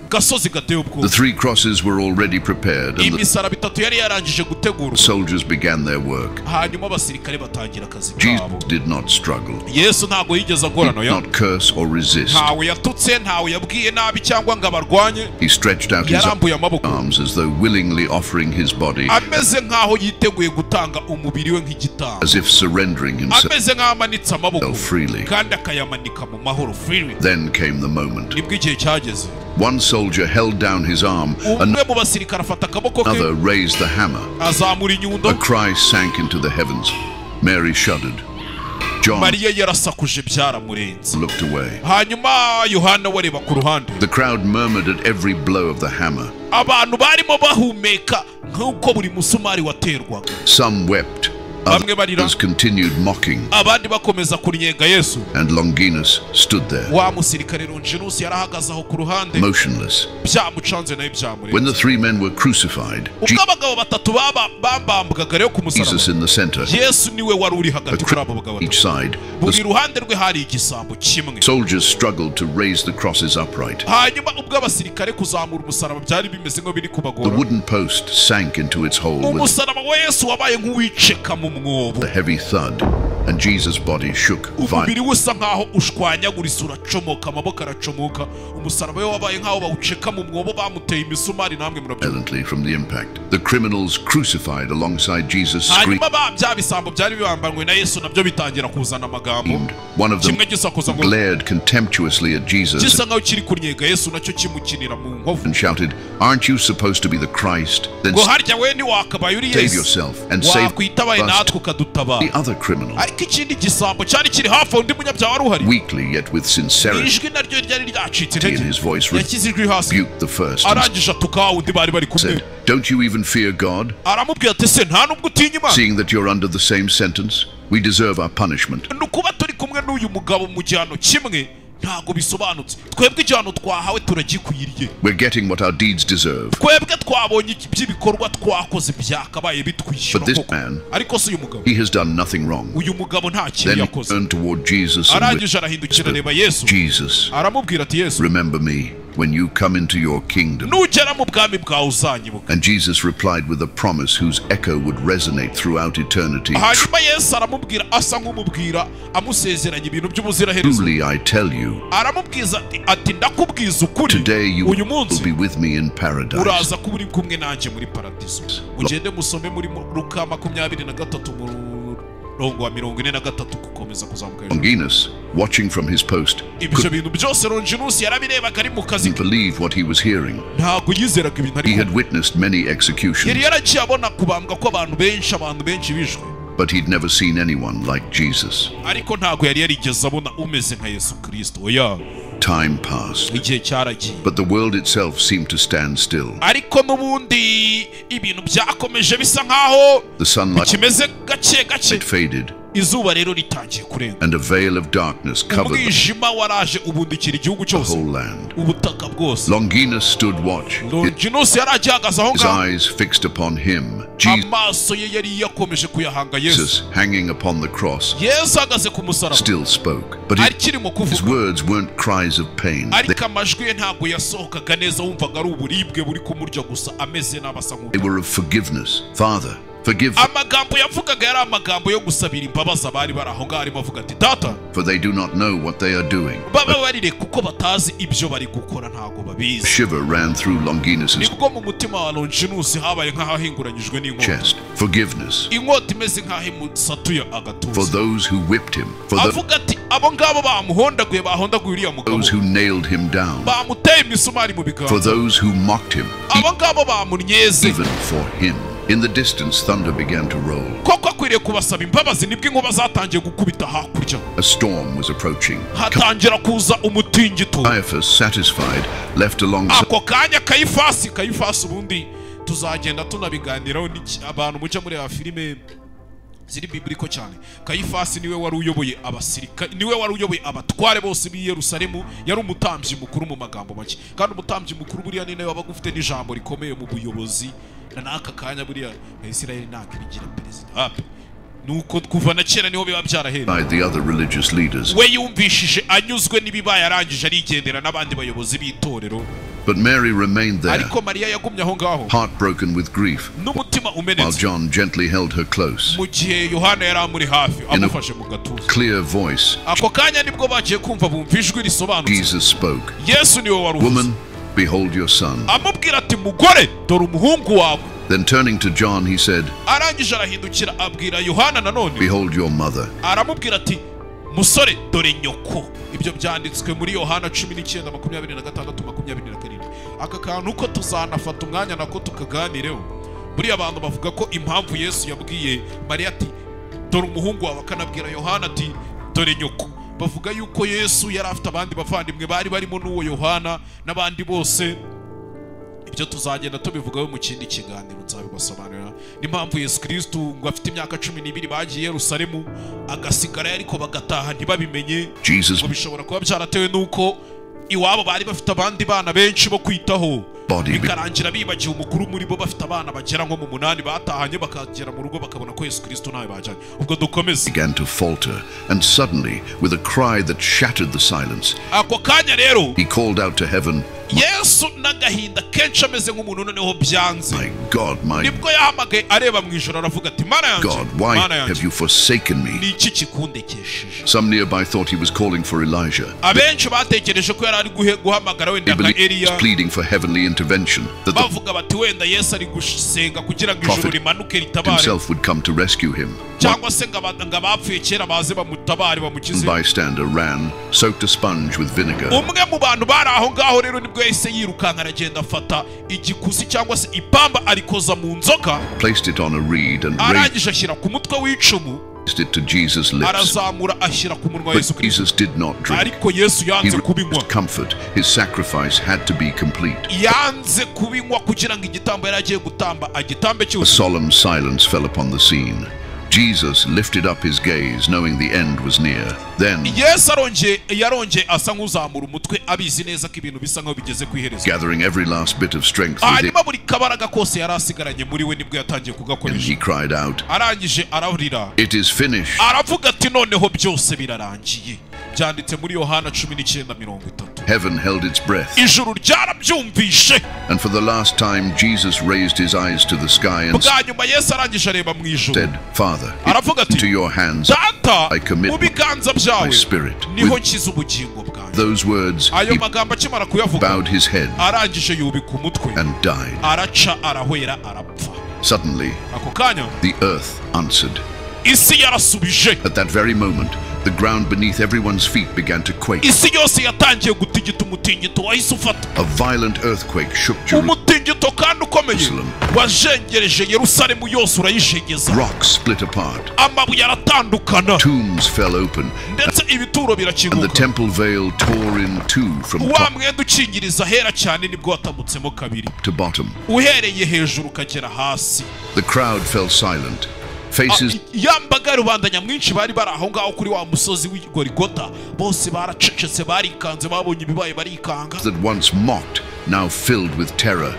Gasozi gateye The ubwoba. Three crosses were already prepared, and the Imisaraba itatu yari yarangije gutegurwa, soldiers began their work. Hanyuma abasirikare batangira akazi Jesus kabo. did not struggle, Yesu ntabwo yigeze agorana, did oya. not curse or resist. Ntawe yatutse, ntawe yabwiye nabi cyangwa ngo abarwanye. He stretched out his Yarambuye amaboko arms as though willingly offering his body, ameze nk'aho yiteguye gutanga umubiri we nk'igitambo, as if surrendering himself ameze nk'aho amanitse amaboko freely. Kandi akayamanika mu mahoro, freely. Then came the moment. Nibwo igihe cyageze. One soldier held down his arm, Umwe mu basirikare afata akaboko ke, another raised the hammer. Azamura inyundo. A cry sank into the heavens. Mary shuddered. John Mariya yarasakuje, byaramurenze. Looked away. Hanyuma Yohana we areba ku ruhande. The crowd murmured at every blow of the hammer. Abantu barimo bahumeka nk'uko buri musumari waterwaga. Some wept, Bamwe barira, others continued mocking, abandi bakomeza kunnyega Yesu. And Longinus stood there, Wa musirikare Longinus yarahagaze aho ku ruhande, motionless. Byamucanze nawe byamurenze. When the three men were crucified, Ubwo abagabo batatu baba bambambwaga rero ku musaraba, Jesus in the center, Yesu niwe wari uri hagati kuri abo bagabo each batatu. Side, the Buri ruhande rwe hari igisambo kimwe. Soldiers struggled to raise the crosses upright. Hanyuma ubwo abasirikare kuzamura umusaraba byari bimeze nk'aho biri The kubagora, wooden post sank into its hole with umusaraba wa Yesu wabaye nk'uwiceka mu mwobo, a heavy thud, and Jesus' body shook umubiri we usa nk'aho ushwanyaguritse, uracomoka, amaboko aracomoka, umusaraba we wabaye nk'aho bawuceka mu mwobo, bamuteye imisumari, namwe murabyumva. Violently from the impact. The criminals crucified alongside Jesus screamed. Hanyuma ba bya bisambo byari bibambanywe na Yesu nabyo bitangira kuzana amagambo, One of them kimwe gisakuza ngo glared contemptuously at Jesus gisa nkaho kiri kunnyega Yesu nacyo kimukinira mu nkovu, and shouted, "Aren't you supposed to be the Christ? Then ngo harya we ntiwakabaye uri save Yesu? Yourself and save Wakwitabaye us." natwe ukadutabara. The other criminal, Ariko ikindi gisambo cyari kiri hafi aho, undi munyabyaha wari uhari, weakly yet with sincerity ijwi naryo ryari ryacitse in intege, his voice, yashyize ijwi hasi, rebuked the first and arangije atuka wa wundi bari bari kumwe, said, "Don't you even fear God, aramubwira ati se nta nubwo utinya Imana, seeing that you're under the same sentence? We deserve our punishment. Ni ukuba turi kumwe n'uyu mugabo mu gihano kimwe, Ntabwo bisobanutse, twebwe igihano twahawe turagikwiriye. We're getting what our deeds deserve. Twebwe twabonye iby'ibikorwa twakoze byakabaye bitwishyura But this koko. man, Ariko si uyu mugabo, he has done nothing wrong. uyu mugabo nta kintu Then he yakoze. turned toward Jesus and Arangije arahindukira whispered, areba Yesu, Jesus, aramubwira ati Yesu, remember me when you come into your kingdom. nugera mu bwami bwawe uzanyibuka. And Jesus replied with a promise whose echo would resonate throughout eternity. Hanyuma Yesu aramubwira, asa nk'umubwira amusezeranya ibintu by'ubuziraherezo. Truly I tell you, Aramubwiza ati ndakubwiza ukuri, today you uyu will munsi be with me in paradise. uraza kuba uri kumwe nanjye muri paradiso. Ugende musome muri Luka 23 murongo wa 43 gukomeza kuzamuka hejuru. Longinus, watching from his post, Ibyo bintu byose Longinus yarabirebaga ari mu kazi, couldn't believe what he was hearing. ntabwo yizeraga ibintu He ari had witnessed many yari executions, yaragiye abona kubambwa kw'abantu benshi, abantu benshi bishwe, but he'd never seen anyone like Jesus. ariko ntabwo yari yarigeze abona umeze nka Yesu Kristo. Oya, Time passed, igihe cyaragiye, but the world itself seemed to stand still. ariko n'ubundi ibintu byakomeje bisa nkaho The sunlight kimeze gake gake. faded, Izuba rero ritangiye kurenga, and a veil of darkness covered the umwijima waraje ubundikira igihugu cyose, whole land. ubutaka bwose. Longinus stood watch, Longinus yari agihagaze aho his ngaho, eyes fixed upon him, Jesus amaso ye yari yakomeje kuyahanga Yesu. hanging upon the cross, Yesu ahagaze ku musaraba still spoke. But akirimo his kuvuga, words weren't cries of pain. ariko amajwi ye ntabwo yasohokaga neza, wumvaga ari uburibwe buri kumurya gusa, ameze n'abasa They nk'ubu. were of forgiveness. Father, forgive, Amagambo yavugaga yari amagambo yo gusabira imbabazi abari bari aho ngaho, arimo avuga ati data, for they do not know what they are doing. bababarire kuko batazi ibyo bari gukora, ntabwo babizi. A shiver ran through Longinus's Nibwo mu mutima wa Longinus habaye nk'ahahinguranyijwe n'inkota, chest. Forgiveness inkota imeze nk'aho imusatuye for agatuza. those who whipped him, for Avuga ati abo ngabo bamuhondaguye, bahondaguye uriya mugabo, those who nailed him down, bamuteye imisumari mu for biganza, those who mocked him, abo ngabo bamunyeze. even for him. In the distance, thunder began to roll. Koko akwiriye kubasaba imbabazi. Nibwo inkuba zatangiye gukubita hakurya, A storm was approaching. hatangira kuza umutingito. Caiaphas, satisfied, left alongside Ako kanya Kayifasi, Kayifasi ubundi tuzagenda tunabiganiraho abantu mujya mureba filime ziri biblical cyane. Kayifasi niwe wari uyoboye abasirikare, niwe wari uyoboye abatware bose b'i Yerusalemu, yari umutambyi mukuru mu magambo make. Kandi umutambyi mukuru buriya ni nawe wabaga ufite n'ijambo rikomeye mu buyobozi. Na n'aka kanya buriya Isirayeli ntabwo ibigira perezida, nuko kuva na kera niho biba byarahereye. the other religious leaders. We yumvishije anyuzwe n'ibibaye, arangije arigendera n'abandi bayobozi b'itorero. But Mary remained there, Ariko Mariya yagumye aho ngaho, heartbroken with grief, n'umutima while umenetse, John gently held her close. mu gihe Yohana yari amuri hafi amufashe mu gatuza. Clear voice, Ako kanya nibwo bagiye kumva bumva ijwi risobanutse. Jesus spoke. Yesu niwe wari uvuze. Woman, behold your son. Amubwira ati mugore, dore umuhungu wawe. Then turning to John, he said, Arangije arahindukira abwira Yohana nanone, Behold your mother. aramubwira ati musore, dore nyoko. Ibyo byanditswe muri Yohana 19 26 27. Aka kantu ko tuzanafata umwanya nako tukaganireho. Buriya abantu bavuga ko impamvu Yesu yabwiye Mariya ati dore umuhungu wawe, akanabwira Yohana ati dore nyoko, bavuga yuko Yesu yari afite abandi bavandimwe bari barimo n'uwo Yohana n'abandi bose. Ibyo tuzagenda tubivugaho mu kindi kiganiro, nzabibasobanurira n'impamvu Yesu Kristo ngo afite imyaka 12 bagiye Yerusalemu agasigara, ariko bagataha ntibabimenye. Jesus Ngo bishobora kuba byaratewe n'uko iwabo bari bafite abandi bana benshi bo kwitaho, bikarangira bibagiwe umukuru muri bo, bafite abana bagera nko mu 8 batahanye, bakagera mu rugo bakabona ko Yesu Kristo ntawe bajyanye. Ubwo dukomeze. began to falter, and suddenly, with a cry that shattered the silence, Ako kanya rero he called out to heaven, Yesu n'agahinda kenshi ameze nk'umuntu noneho byanze, My God, my nibwo yahamagaye areba mu ijoro aravuga ati Mana yanjye, God, why Mana have yanjye, you forsaken me? ni iki kikundekesheje? Some nearby thought he was calling for Elijah. Abenshi batekereje ko yari ari guhamagara They wenda nka believed he was Eliya, pleading for heavenly intervention, that the bavuga bati wenda Yesu ari gusenga kugira ngo ijuru Prophet rimanuke ritabare, himself would come to rescue him. One cyangwa se ngo abapfuye kera baze bamutabare bamukize. bystander ran, soaked a sponge with vinegar, Umwe mu bantu bari aho ngaho rero nibwo yahise yirukanka aragenda afata igikusi cyangwa se ipamba arikoza mu nzoka, placed it on a reed, and raised arangije ashyira ku mutwe w'icumu, it to Jesus' lips. arazamura ashyira ku munwa wa But Yesu Kristo. Jesus did not drink. Ariko Yesu He yanze kubinywa. refused comfort. His sacrifice had to be complete. Yanze kubinywa kugira ngo igitambo yari agiye gutamba agitambe A cyose. solemn silence fell upon the scene. Jesus lifted up his gaze, knowing the end was near. Then, Yesu arongeye asa nk'uzamura umutwe, abizi neza ko ibintu bisa nkaho bigeze ku iherezo. gathering every last bit of strength within Hanyuma buri kabaraga kose yari asigaranye muri we nibwo yatangiye him, kugakoresha. he cried out, Arangije ararira, "It is finished." aravuga ati noneho byose birarangiye. Byanditse muri Yohana 19:30. Heaven held its breath, Ijuru ryarabyumvishe. and for the last time Jesus raised his eyes to the sky and Bwa nyuma Yesu arangije areba mu ijuru, said, "Father, aravuga ati into your hands Data, I commit mu biganza byawe my spirit." niho With nshyize ubugingo bwanjye. those words, Ayo he magambo akimara kuyavuga, bowed his head arangije yubika umutwe, and died. araca arahwera arapfa. Suddenly, Ako kanya the earth answered. isi yarasubije. At that very moment, the ground beneath everyone's feet began to quake. Isi yose yatangiye gutigita, umutingito wahise ufata. A violent earthquake shook Jerusalem. Umutingito kandi ukomeye wajengereje Yerusalemu yose urayishegeza. Rocks split apart, Amabuye aratandukana, tombs fell open, ndetse ibituro and the birakinguka. temple veil tore in two from Wa top mwenda ukingiriza ahera cyane nibwo watamutsemo kabiri, to bottom. uhereye hejuru ukagera hasi. The crowd fell silent. Faces Ya mbaga rubanda nyamwinshi bari bari aho ngaho kuri wa musozi w'i Gorigota bose baracecetse, barikanze, babonye ibibaye barikanga. that once mocked, now filled with terror.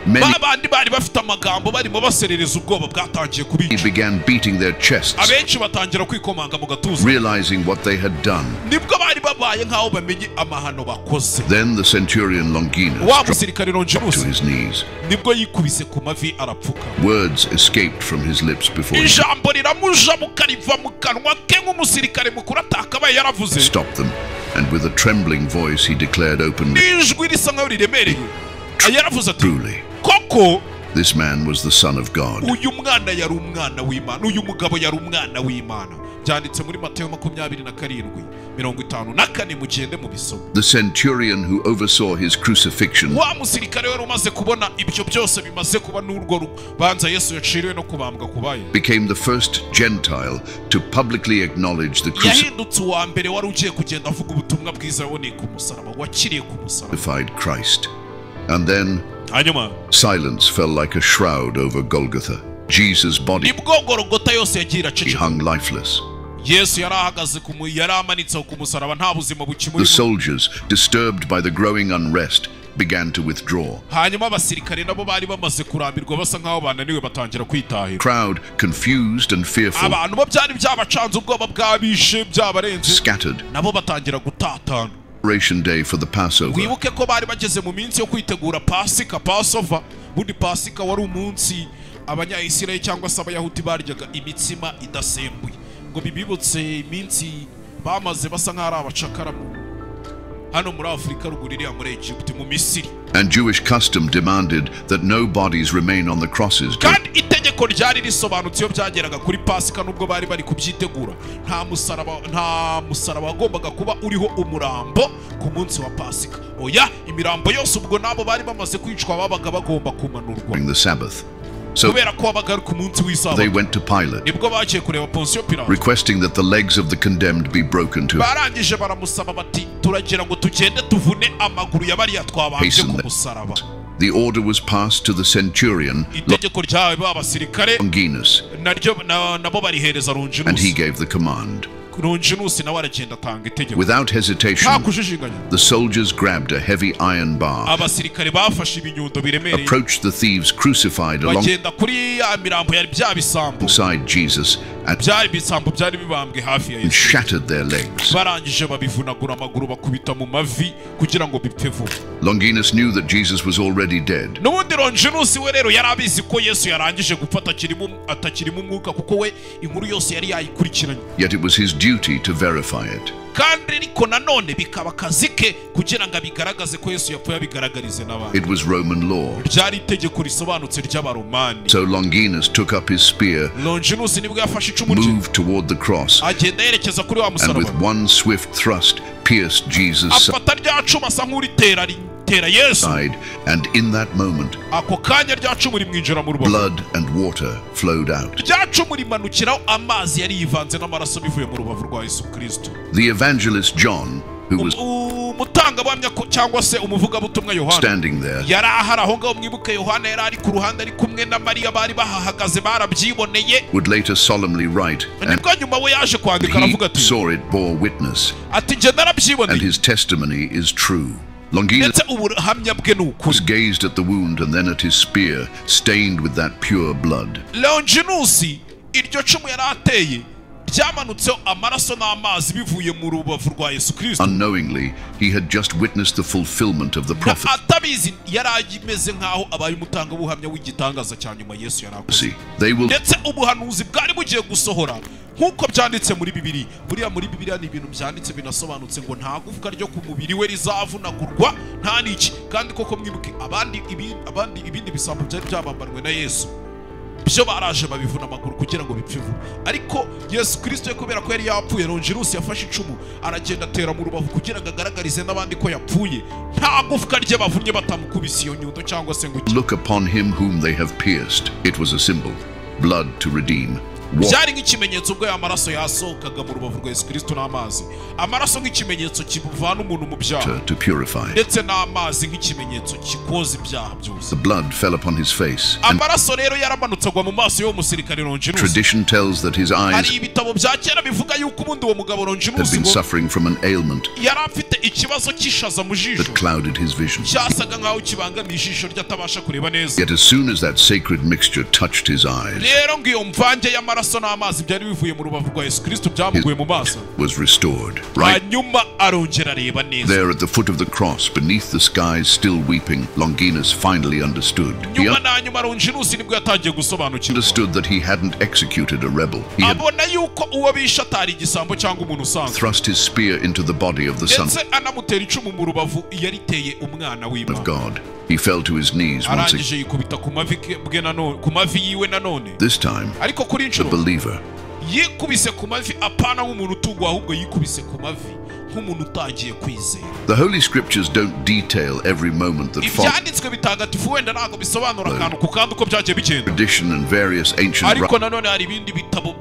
Many Ba bandi bari bafite amagambo barimo baserereza, ubwoba bwatangiye kubica. began beating their chests, Abenshi batangira kwikomanga mu gatuza, realizing what they had done. nibwo bari babaye nk'aho bamenye amahano bakoze. Then the centurion Longinus Wa dropped musirikare to Longinus his knees. nibwo yikubise ku mavi arapfuka. Words escaped from his lips before he Ijambo riramujabuka riva mu kanwa ke nk'umusirikare mukuru atakabaye yaravuze. stopped them, and with a trembling voice he declared openly, N'ijwi risa nkaho riremereye yaravuze ati "Truly, koko this man was the Son of God." uyu mwana yari umwana w'Imana, uyu mugabo yari umwana w'Imana. Byanditse muri Mateyo 27:54, mugende mu bisoma. The centurion who oversaw his crucifixion Wa musirikare wari umaze kubona ibyo byose bimaze kuba n'urwo rubanza Yesu yaciriwe no kubambwa kubaye, became the first Gentile to publicly acknowledge the yahindutse uwa mbere wari ugiye kugenda avuga ubutumwa bwiza yaboneye ku musaraba, wakiriye ku musaraba. crucified Christ. And then Hanyuma silence fell like a shroud over Golgotha. Jesus' body nibwo Gorogota yose yagiye iraceceka. hung lifeless. Yesu yari ahagaze ku yari amanitse ku musaraba, nta buzima The bukimurimo. soldiers, disturbed by the growing unrest, began to withdraw. Hanyuma abasirikare nabo bari bamaze kurambirwa, basa nkaho bananiwe, batangira kwitahira. Crowd, confused and fearful, Abantu bo byari byabacanze, ubwoba bwabishe byabarenze, scattered. nabo batangira gutatana. Preparation day for the Passover Wibuke ko bari bageze mu minsi yo kwitegura Pasika, Pasova. Bundi Pasika wari umunsi Abanyayisirayeli cyangwa se Abayahudi baryaga imitsima idasembuye, ngo bibibutse iminsi bamaze basa nk'aho ari abacakara hano muri Afurika ruguru iriya, muri Egiputa, mu Misiri. and Jewish custom demanded that no bodies remain on the crosses Kandi itegeko ryari risobanutse: iyo byageraga kuri Pasika, nubwo bari bari kubyitegura, nta musaraba wagombaga kuba uriho umurambo ku munsi wa Pasika. Oya, imirambo yose ubwo nabo bari bamaze kwicwa babaga bagomba kumanurwa during the Sabbath. So kubera ko wabaga ari ku munsi they w'Isabato. went to Pilate, Nibwo bagiye kureba Ponsiyo Pilato, requesting that the legs of the condemned be broken to barangije baramusaba bati turagira ngo tugende tuvune amaguru ya bariya twabambye hasten ku them. musaraba. The order was passed to the centurion Itegeko ryawe ba basirikare Longinus, naryo nabo barihereza and Longinus. he gave the command. Longinus nawe aragenda atanga itegeko. Without Nta hesitation, kujijinganya, the soldiers grabbed a heavy iron bar, abasirikare bafashe ibinyundo biremereye, approached the thieves crucified bagenda kuri ya mirambo yari bya bisambo, alongside Jesus, and byari ibisambo byari bibambwe hafi ya Yesu, shattered their legs. Barangije babivunagura amaguru, bakubita mu mavi kugira ngo bipfe vuba. Longinus knew that Jesus was already dead. N'ubundi Longinus we rero yari abizi ko Yesu yarangije gupfa, atakirimo umwuka, kuko we inkuru yose yari yayikurikiranye. Yet it was his duty to verify it. Kandi ariko nanone bikaba akazi ke kugira ngo abigaragaze ko Yesu yapfuye, abigaragarize n'abandi. It was Roman law. Ryari itegeko risobanutse ry'Abaromani. So Longinus took up his spear, Longinus nibwo yafashe icumu rye, moved toward the cross, agenda yerekeza kuri wa and musaraba, with one swift thrust pierced Jesus' afata rya cumu asa nk'uritera, ritera Yesu. side, and in that moment, Ako kanya rya cumu rimwinjira mu rubavu. blood and water flowed out. Rya cumu rimanukiraho amazi yari yivanze n'amaraso bivuye mu rubavu rwa Yesu Kristo. The evangelist John, who who was Umutangabuhamya cyangwa se umuvugabutumwa Yohana standing there, yari ahari aho ngaho. Mwibuke Yohana yari ari ku ruhande ari kumwe na Mariya, bari bahahagaze barabyiboneye. would later solemnly write, and Nibwo nyuma we yaje kwandika he aravuga ati saw it, bore witness, ati njye and narabyiboneye his testimony is true. Longinus ndetse ubuhamya bwe ni ukuri. gazed at the wound and then at his spear, stained with that pure blood. Longinus iryo cumu yari ateye ryamanutseho amaraso n'amazi bivuye mu rubavu rwa Yesu Kristo. Unknowingly, he had just witnessed the fulfillment of the prophecy. Atabizi yari ameze nk'aho abaye umutangabuhamya w'igitangaza cya nyuma Yesu yari akoze. They will Ndetse ubuhanuzi bwari bugiye gusohora nk'uko byanditse muri Bibiliya. Buriya muri Bibiliya ni ibintu byanditse binasobanutse ngo nta gufwa ryo ku mubiri we rizavunagurwa nta n'iki. Kandi koko mwibuke abandi ibindi bisambo byari byabambanwe na Yesu byo baraje babivuna amaguru kugira ngo bipfe vuba, ariko Yesu Kristo we kubera ko yari yapfuye, Longinus yafashe icumu aragenda atera mu rubavu kugira ngo agaragarize n'abandi ko yapfuye, nta gufwa rye bavunnye batamukubise iyo nyundo cyangwa se ngo iki. look upon him whom they have pierced. It was a symbol, blood to redeem, Byari nk'ikimenyetso ubwo ya maraso yasohokaga mu rubavu rwa Yesu Kristo n'amazi, amaraso nk'ikimenyetso kivana umuntu mu byaha to purify. ndetse n'amazi nk'ikimenyetso kikoza ibyaha byose. The blood fell upon his face, and Amaraso rero yaramanutse agwa mu maso y'uwo musirikare Longinus. tradition tells that his eyes Hari ibitabo bya kera bivuga yuko ubundi uwo mugabo had Longinus been ngo suffering from an ailment yari afite ikibazo cy'ishaza mu jisho that clouded his vision. cyasaga nk'aho kibangamiye ijisho rye atabasha kureba neza. Yet as soon as that sacred mixture touched his eyes, Rero ngo iyo mvange y'amaraso n'amazi byari bivuye mu rubavu rwa Yesu Kristo byamuguye mu maso, was restored. Right hanyuma arongera areba neza. there at the foot of the cross, beneath the skies still weeping, Longinus finally understood. He Nyuma na nyuma Longinus nibwo yatangiye gusobanukirwa, understood that he hadn't executed a rebel. He had abona yuko uwo bishe atari igisambo cyangwa umuntu usanzwe, thrust his spear into the body of the Son ndetse anamutera icumu mu rubavu yariteye umwana of w'Imana. God. He fell to his knees once again. Arangije yikubita ku mavi bwe nanone, ku mavi yiwe nanone. This time, Ariko kuri the inshuro believer. yikubise ku mavi apana nk'umuntu utungwa, ahubwo yikubise ku mavi nk'umuntu utangiye kwizera. The Holy Scriptures don't detail every moment that followed. Ibyanditswe bitagatifu wenda ntabwo bisobanura akantu ku kandi uko byagiye bigenda, Tradition and various ancient ariko nanone hari ibindi bitabo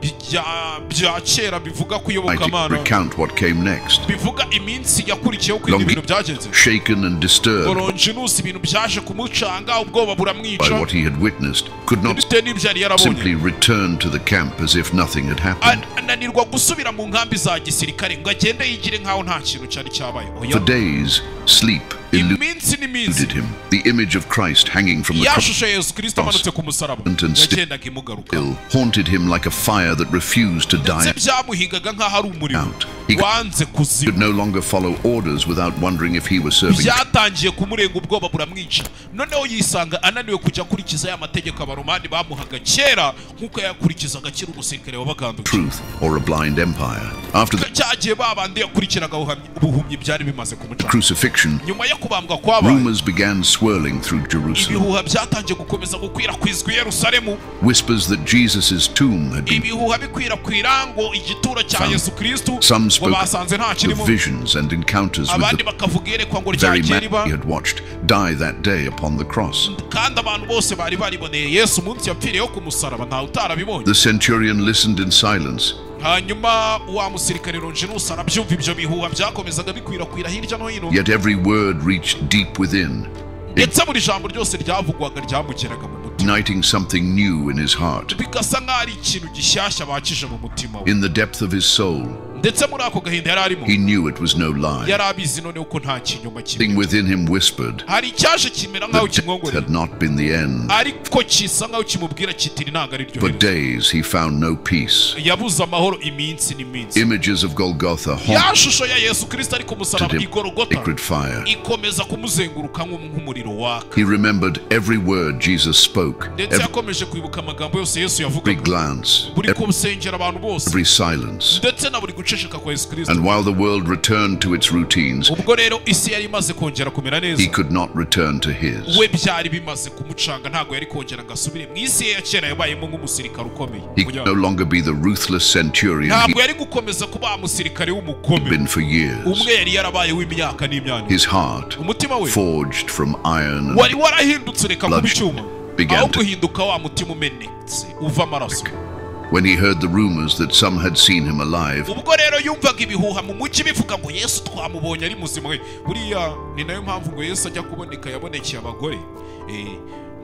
bya kera bivuga ku iyobokamana, recount what came next. bivuga iminsi yakurikiyeho uko ibintu byagenze. Shaken and disturbed Longinus ibintu byaje kumucanga, ubwoba buramwica by what he had witnessed, could not bitewe n'ibyo yari yarabonye. simply return to the camp as if nothing had happened. Ananirwa gusubira mu nkambi za gisirikare ngo agende yigire nkaho nta kintu cyari cyabaye. For days, sleep eluded him. The image of Christ hanging from the cross Ya shusho ya Yesu Kristo amanutse ku musaraba yagendaga imugaruka, haunted him like a fire that refused to die byamuhigaga nkaho ari umuriro out. He wanze kuzima. could no longer follow orders without wondering if he was serving Byatangiye kumurenga ubwoba buramwica, noneho yisanga ananiwe kujya akurikiza ya mategeko abaromani bamuhaga kera nk'uko yakurikizaga akiri umusirikare wabagandukiye truth or a blind empire. After the cyagiye babandi yakurikiraga ubuhumyi byari bimaze kumuca. crucifixion, Nyuma yo kubambwa kwabaye, rumors began swirling through Jerusalem. ibihuha byatangiye gukomeza gukwirakwizwa i Yerusalemu. Whispers that Jesus' tomb had been Ibihuha bikwirakwira ngo igituro cya Yesu Kristo Some ngo spoke basanze nta of kirimo, visions and encounters with abandi the bakavuga iyerekwa ngo very ryagiye man riba, he had watched die that day upon the cross. kandi abantu bose bari bariboneye Yesu umunsi yapfiriyeho ku musaraba ntawe utarabibonye. The centurion listened in silence, Hanyuma wa musirikare Longinus arabyumva ibyo bihuha byakomezaga bikwirakwira hirya no hino, yet every word reached deep within, ndetse buri jambo ryose ryavugwaga ryamugeraga mu mutima, igniting something new in his heart. bigasa nk'aho ari ikintu gishyashya bakije mu mutima we. In the depth of his soul, Ndetse muri ako gahinda yari arimo, he knew it was no lie. yari abizi noneho ko nta kinyoma kimwe. Something within him whispered Hari icyaje kimera nk'aho that death kimwongorera, had not been the end. ariko kisa nk'aho kimubwira kiti ntabwo ari ryo For herezo. days he found no peace. Yabuze amahoro iminsi n'iminsi. Images of Golgotha haunted Ya shusho ya Yesu Kristo ari ku musaraba him i Golgotha sacred fire. ikomeza kumuzenguruka nk'umuriro waka. He remembered every word Jesus spoke, Ndetse yakomeje kwibuka amagambo yose Yesu every yavugaga, glance, buri kusengera abantu bose, every silence. ndetse na buri guceceka kwa Yesu Kristo. And while the world returned to its routines, Ubwo rero isi yari imaze kongera kumera neza, he could not return to his. we byari bimaze kumucanga, ntabwo yari kongera ngo asubire mu isi ye ya kera yabayemo nk'umusirikare ukomeye. He could no longer be the ruthless centurion he Ntabwo yari gukomeza kuba umusirikare w'umugome had been for years. umwe yari yarabaye w'imyaka n'imyaka. His heart, Umutima we forged from iron and wari warahindutse reka kuba icyuma, began aho to guhinduka wa mutima umenetse uva amaraso. When he heard the rumors that some had seen him alive, ubwo rero yumvaga ibihuha mu mujyi bivuga ngo Yesu twamubonye ari muzima we. Buriya ni nayo mpamvu ngo Yesu ajya kuboneka yabonekeye abagore,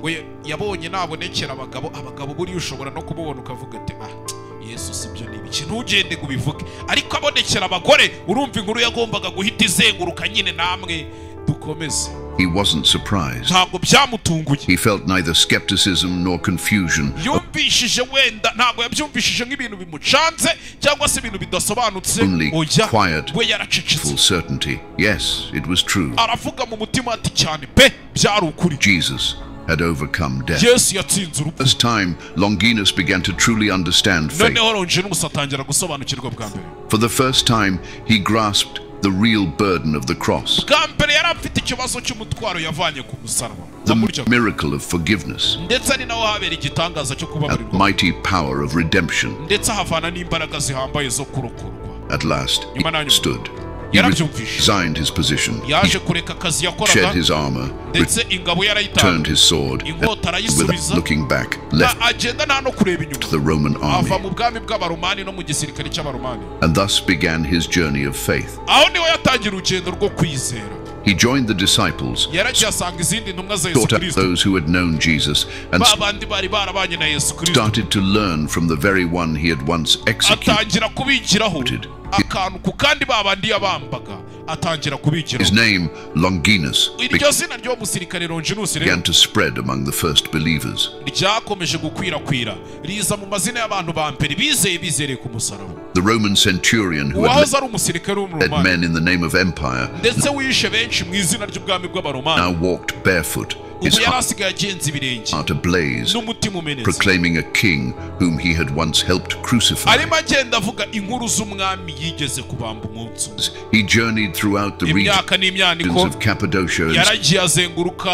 ngo yabonye nabonekera abagabo. Abagabo buriya ushobora no kumubona ukavuga ati ah, Yesu sibyo ni ibiki, ntugende ngo ubivuge. Ariko abonekera abagore, urumva inkuru yagombaga guhita izenguruka nyine. Namwe dukomeze. he wasn't surprised. Ntabwo byamutunguye. He felt neither skepticism nor confusion Yumvishije wenda ntabwo yabyumvishije nk'ibintu bimucanze cyangwa se ibintu bidasobanutse. Only Oya, quiet, we yaracecetse. full certainty. Yes, it was true. Aravuga mu mutima ati cyane pe, byari ukuri. Jesus had overcome death. Yesu yatsinze urupfu. First time, Longinus began to truly understand faith. Noneho Longinus atangira gusobanukirwa bwa mbere. For the first time, he grasped the real burden of the cross, Bwa mbere yari afite ikibazo cy'umutwaro yavanye ku musaraba the wamuryaga. miracle of forgiveness, Ndetse ari naho habera igitangaza cyo and kubabarirwa, mighty power of redemption. ndetse ahavana n'imbaraga zihambaye zo kurokorwa. At last, he Nyuma na nyuma stood. He yarabyumvise. resigned his position. He Yaje kureka akazi yakoraga, shed his armor, ndetse ingabo yarayitanga, returned his sword, and inkota without arayisubiza, looking back, left agenda nta no kureba inyuma, the Roman ava army. mu bwami bw'Abaromani no mu gisirikare cy'Abaromani. And thus began his journey of faith. Aho niho yatangira urugendo rwo kwizera. He joined the disciples, Yaragiye asanga izindi ntumwa za Yesu sought out Kristo, those who had known Jesus, and ba bandi bari barabanye na Yesu Kristo, started to learn from the very one he had once executed. atangira kubigiraho akantu ku kandi, ba bandi yabambaga atangira His kubigiraho. name, Longinus, Iryo zina ry'uwo musirikare Longinus rero began to spread among the first believers. ryakomeje gukwirakwira, riza mu mazina y'abantu ba mbere bizeye, bizereye ku musaraba. The Roman centurion who had Uwahoze ari umusirikare led w'Umuromani men in the name of empire ndetse wishe benshi mu izina ry'ubwami bw'Abaromani, now walked barefoot, his ubu yari asigaye agenza ibirenge heart ablaze, n'umutima umenetse, proclaiming a king whom he had once helped crucify. arimo agenda avuga inkuru z'umwami yigeze kubamba umunsi umwe. He journeyed throughout the regions Imyaka n'imyaniko of Cappadocia and yaragiye azenguruka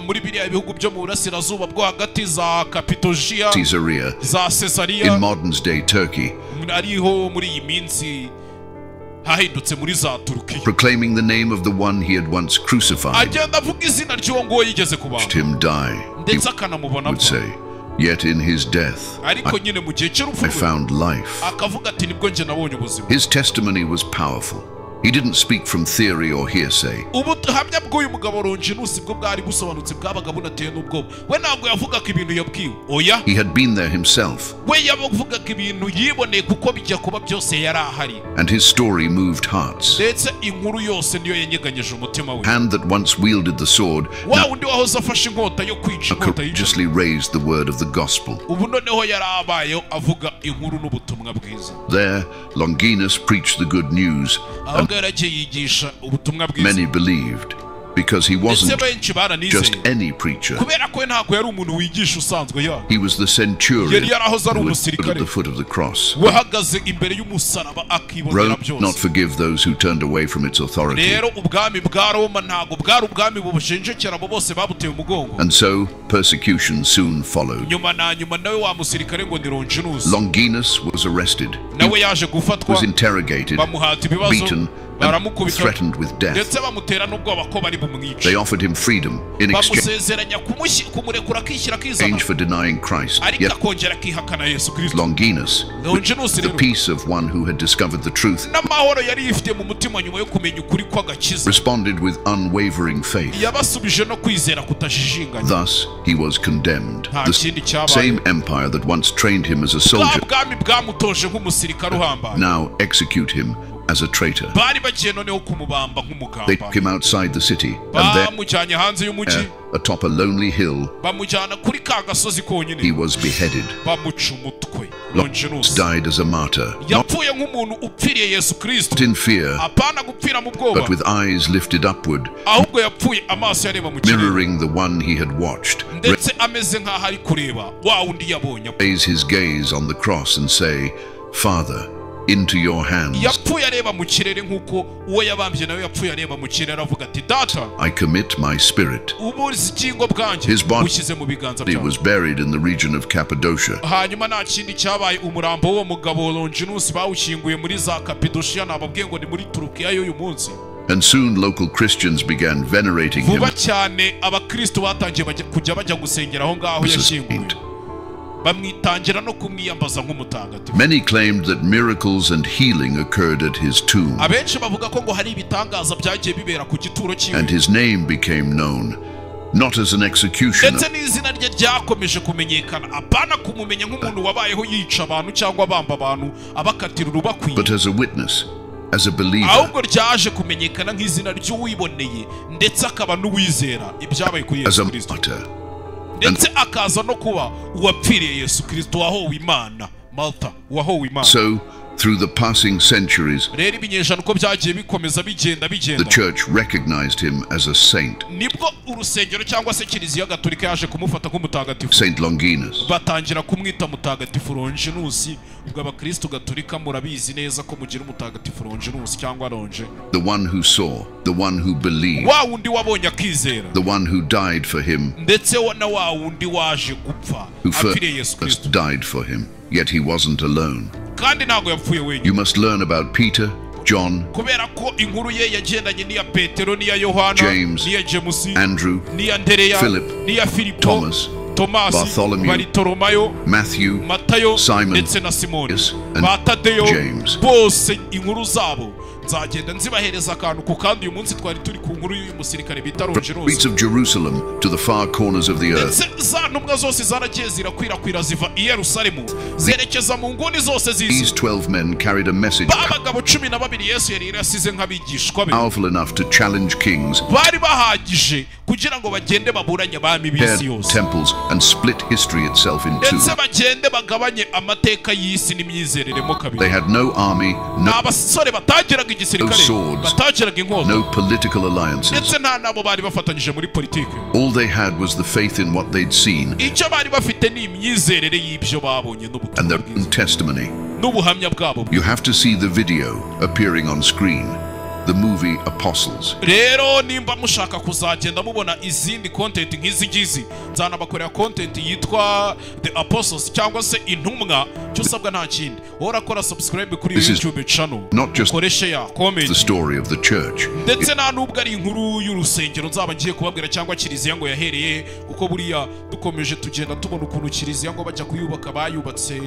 muri biriya bihugu byo mu burasirazuba bwo hagati, za Kapitojiya, Caesarea za in Sesariya, modern day Turkey, ariho muri iyi minsi hahindutse muri za Turukiya, proclaiming the name of the one he had once crucified. agenda avuga izina ry'uwo nguwo yigeze kubamba, Him die, he ndetse akanamubona would apfa. say, yet in his death Ariko nyine mu gihe cy'urupfu I rwe found life. akavuga ati nibwo njye nabonye ubuzima. His testimony was powerful. He didn't speak from theory or hearsay. Ubuhamya bw'uyu mugabo Longinus bwo bwari busobanutse, bwabaga bunateye n'ubwoba. We ntabwo yavugaga ibintu yabwiwe, oya. He had been there himself, We yavugaga ibintu yiboneye, kuko bijya kuba byose yari ahari, and his story moved hearts. Ndetse inkuru yose niyo yanyeganyije umutima we. Hand that once wielded the sword Wa now wundi wahoze afashe inkota yo kwica, inkota yica, courageously raised the word of the gospel. ubu noneho yari abayeho avuga inkuru n'ubutumwa bwiza. There, Longinus preached the good news, Aho and ngaho yaragiye yigisha ubutumwa bwiza, many believed, because he ndetse wasn't benshi just baranizeye, any preacher. kubera ko we ntabwo yari umuntu wigisha usanzwe ya He was the centurion Yari yarahoze ari who had stood at umusirikare the foot of the cross. wahagaze imbere y'umusaraba akibonera Rome did not byose. forgive those who turned away from its authority, Rero ubwami bwa Roma ntabwo bwari ubwami bubushenjekera abo bose babuteye umugongo. and so persecution soon followed. Nyuma na nyuma nawe wa musirikare ngo ni Longinus Longinus was arrested. He nawe yaje gufatwa, was interrogated, bamuhata ibibazo, beaten, and baramukubita, threatened with death. ndetse bamutera n'ubwoba ko bari bumwice. They offered him freedom in exchange Bamusezeranya kumurekura akishyira akizana, for denying Christ. ariko Yet akongera akihakana Yesu Kristo. Longinus, with Longinus the rero peace of one who had discovered the truth, n'amahoro yari yifitiye mu mutima nyuma yo kumenya ukuri kw'agakiza, responded with unwavering faith. yabasubije no kwizera kutajijinganya. Thus, he was condemned. Nta The kindi cyabaye. same empire that once trained him as a Bwa soldier bwami bwamutoje nk'umusirikare uhambaye now execute him as a traitor. bari bagiye noneho kumubamba They took nk'umugambanyi. him outside the city, and there, Bamujyanye hanze y'umujyi, atop a lonely hill, bamujyana kuri ka gasozi he konyine, was beheaded. bamuca umutwe. Longinus Longinus died as a martyr, not yapfuye nk'umuntu upfiriye Yesu Kristo, in fear, apana gupfira mu bwoba, but with eyes lifted upward, ahubwo yapfuye amaso yareba mu kirere, mirroring the one he had watched, ndetse ameze nk'aho ari kureba wa wundi yabonye apfa. raise his gaze on the cross and say, "Father, into your hands Yapfuye areba mu kirere nk'uko uwo yabambye nawe yapfuye areba mu kirere, avuga ati Data, I commit my spirit." ubugingo bwanjye His body bushyize mu biganza He byawe. was buried in the region of Cappadocia. Hanyuma nta kindi cyabaye, umurambo w'uwo mugabo Longinus bawushyinguye muri za Kapidoshiya, nababwiye ngo ni muri Turukiya y'uyu munsi. And soon local Christians began venerating him Vuba cyane abakristo batangiye kujya bajya gusengera aho ngaho as a yashyinguwe. saint. Bamwitangira no kumwiyambaza nk'umutagatifu. Many claimed that miracles and healing occurred at his tomb. Abenshi bavuga ko ngo hari ibitangaza byagiye bibera ku gituro cyiwe. And his name became known, not as an executioner, ndetse n'izina rye ryakomeje kumenyekana, apana kumumenya nk'umuntu wabayeho yica abantu cyangwa bamba abantu abakatira urubakwiye, but as a witness, as a believer, ahubwo ryaje kumenyekana nk'izina ry'uwiboneye ndetse akaba n'uwizera ibyabaye kuri Yesu Kristo, ndetse akaza no kuba uwapfiriye Yesu Kristo wahowe Imana, Malta wahowe Imana. So through the passing centuries, rero ibinyejana uko byagiye bikomeza bigenda bigenda, the church recognized him as a saint. Nibwo urusengero cyangwa se Kiliziya Gatolika yaje kumufata nk'umutagatifu, Saint Longinus. Batangira kumwita mutagatifu Longinus. Ubwo abakristo Gatolika murabizi neza ko mugira umutagatifu Longinus cyangwa Longe. The one who saw, the one who believed, wa wundi wabonye akizera, the one who died for him, ndetse na wa wundi waje gupfa apfiriye Yesu Kristo, died for him. Yet he wasn't alone. Kandi ntago yapfuye wenyine. You must learn about Peter, John, kubera ko inkuru ye yagendanye n'iya Petero n'iya Yohana, James, n'iya James, Andrew, n'iya Andereya, Philip, n'iya Filipo, Thomas, Tomasi, Bartholomew, Bartolomayo, Matthew, Matayo, Simon, ndetse na Simoni, and ba Tadeyo, James. Bose inkuru zabo nzagenda nzibahereza akantu ku kandi. Uyu munsi twari turi ku nkuru y'uyu musirikare bita Longinus. Streets of Jerusalem to the far corners of the earth. Ndetse za ntumwa zose zaragiye zirakwirakwira ziva i Yerusalemu zerekeza mu nguni zose z'isi. These 12 men carried a message Abagabo 12 Yesu yari yarasize nk'abigishwa be, powerful enough to challenge kings, bari bahagije kugira ngo bagende baburanye abami b'isi yose, temples, and split history itself in two. Ndetse bagende bagabanye amateka y'isi n'imyizerere mo kabiri. They had no army, no abasore batagiraga igisirikare, batagiraga inkota, no political alliances. Ndetse nta nabo bari bafatanyije muri politike. All they had was the faith in what they'd seen, icyo bari bafite ni imyizerere y'ibyo babonye and their own testimony. N'ubuhamya bwabo. You have to see the video appearing on screen, the movie Apostles. Rero nimba mushaka kuzagenda mubona izindi content nk'izi ngizi, nzanabakorera content yitwa The Apostles cyangwa se intumwa. Cyo usabwa nta kindi, wowe subscribe kuri YouTube channel, ukore share, comment. The story of the church. Ndetse nta nubwo ari inkuru y'urusengero nzaba ngiye kubabwira cyangwa kiliziya ngo yahereye, kuko buriya dukomeje tugenda tubona ukuntu kiliziya ngo bajya kuyubaka bayubatse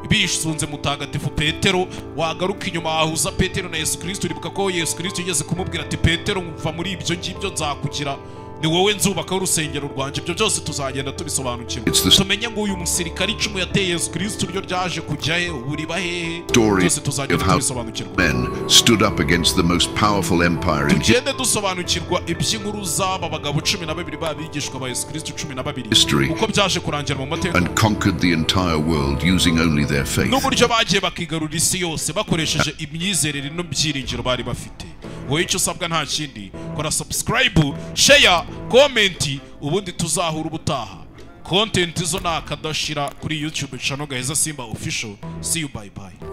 bisunze mutagatifu Petero. Wagaruka inyuma wahuza Petero na Yesu Kristo, uribuka ko Yesu Kristo yigeze kumubwira ati Petero mva muri ibyo ngibyo nzakugira, ni wowe nzubaka urusengero rwanje. Ibyo byose tuzagenda tubisobanukirwa, tumenye ngo uyu musirikare icumu yateye Yesu Kristo ryo ryaje kujya he, uburiba hehe, byose tuzagenda tubisobanukirwa. Men stood up against the most powerful empire in tugende dusobanukirwa iby'inkuru z'aba bagabo 12 babigishwa ba Yesu Kristo 12 uko byaje kurangira mu mateka, and conquered the entire world using only their faith. N'uburyo bagiye bakigarura isi yose bakoresheje imyizerere n'ibyiringiro bari bafite. Wowe icyo usabwa nta kindi, kora subscribe, share, comment, ubundi tuzahura ubutaha. Content zo nakadashira kuri YouTube channel Gaheza Simba Official. See you, bye bye.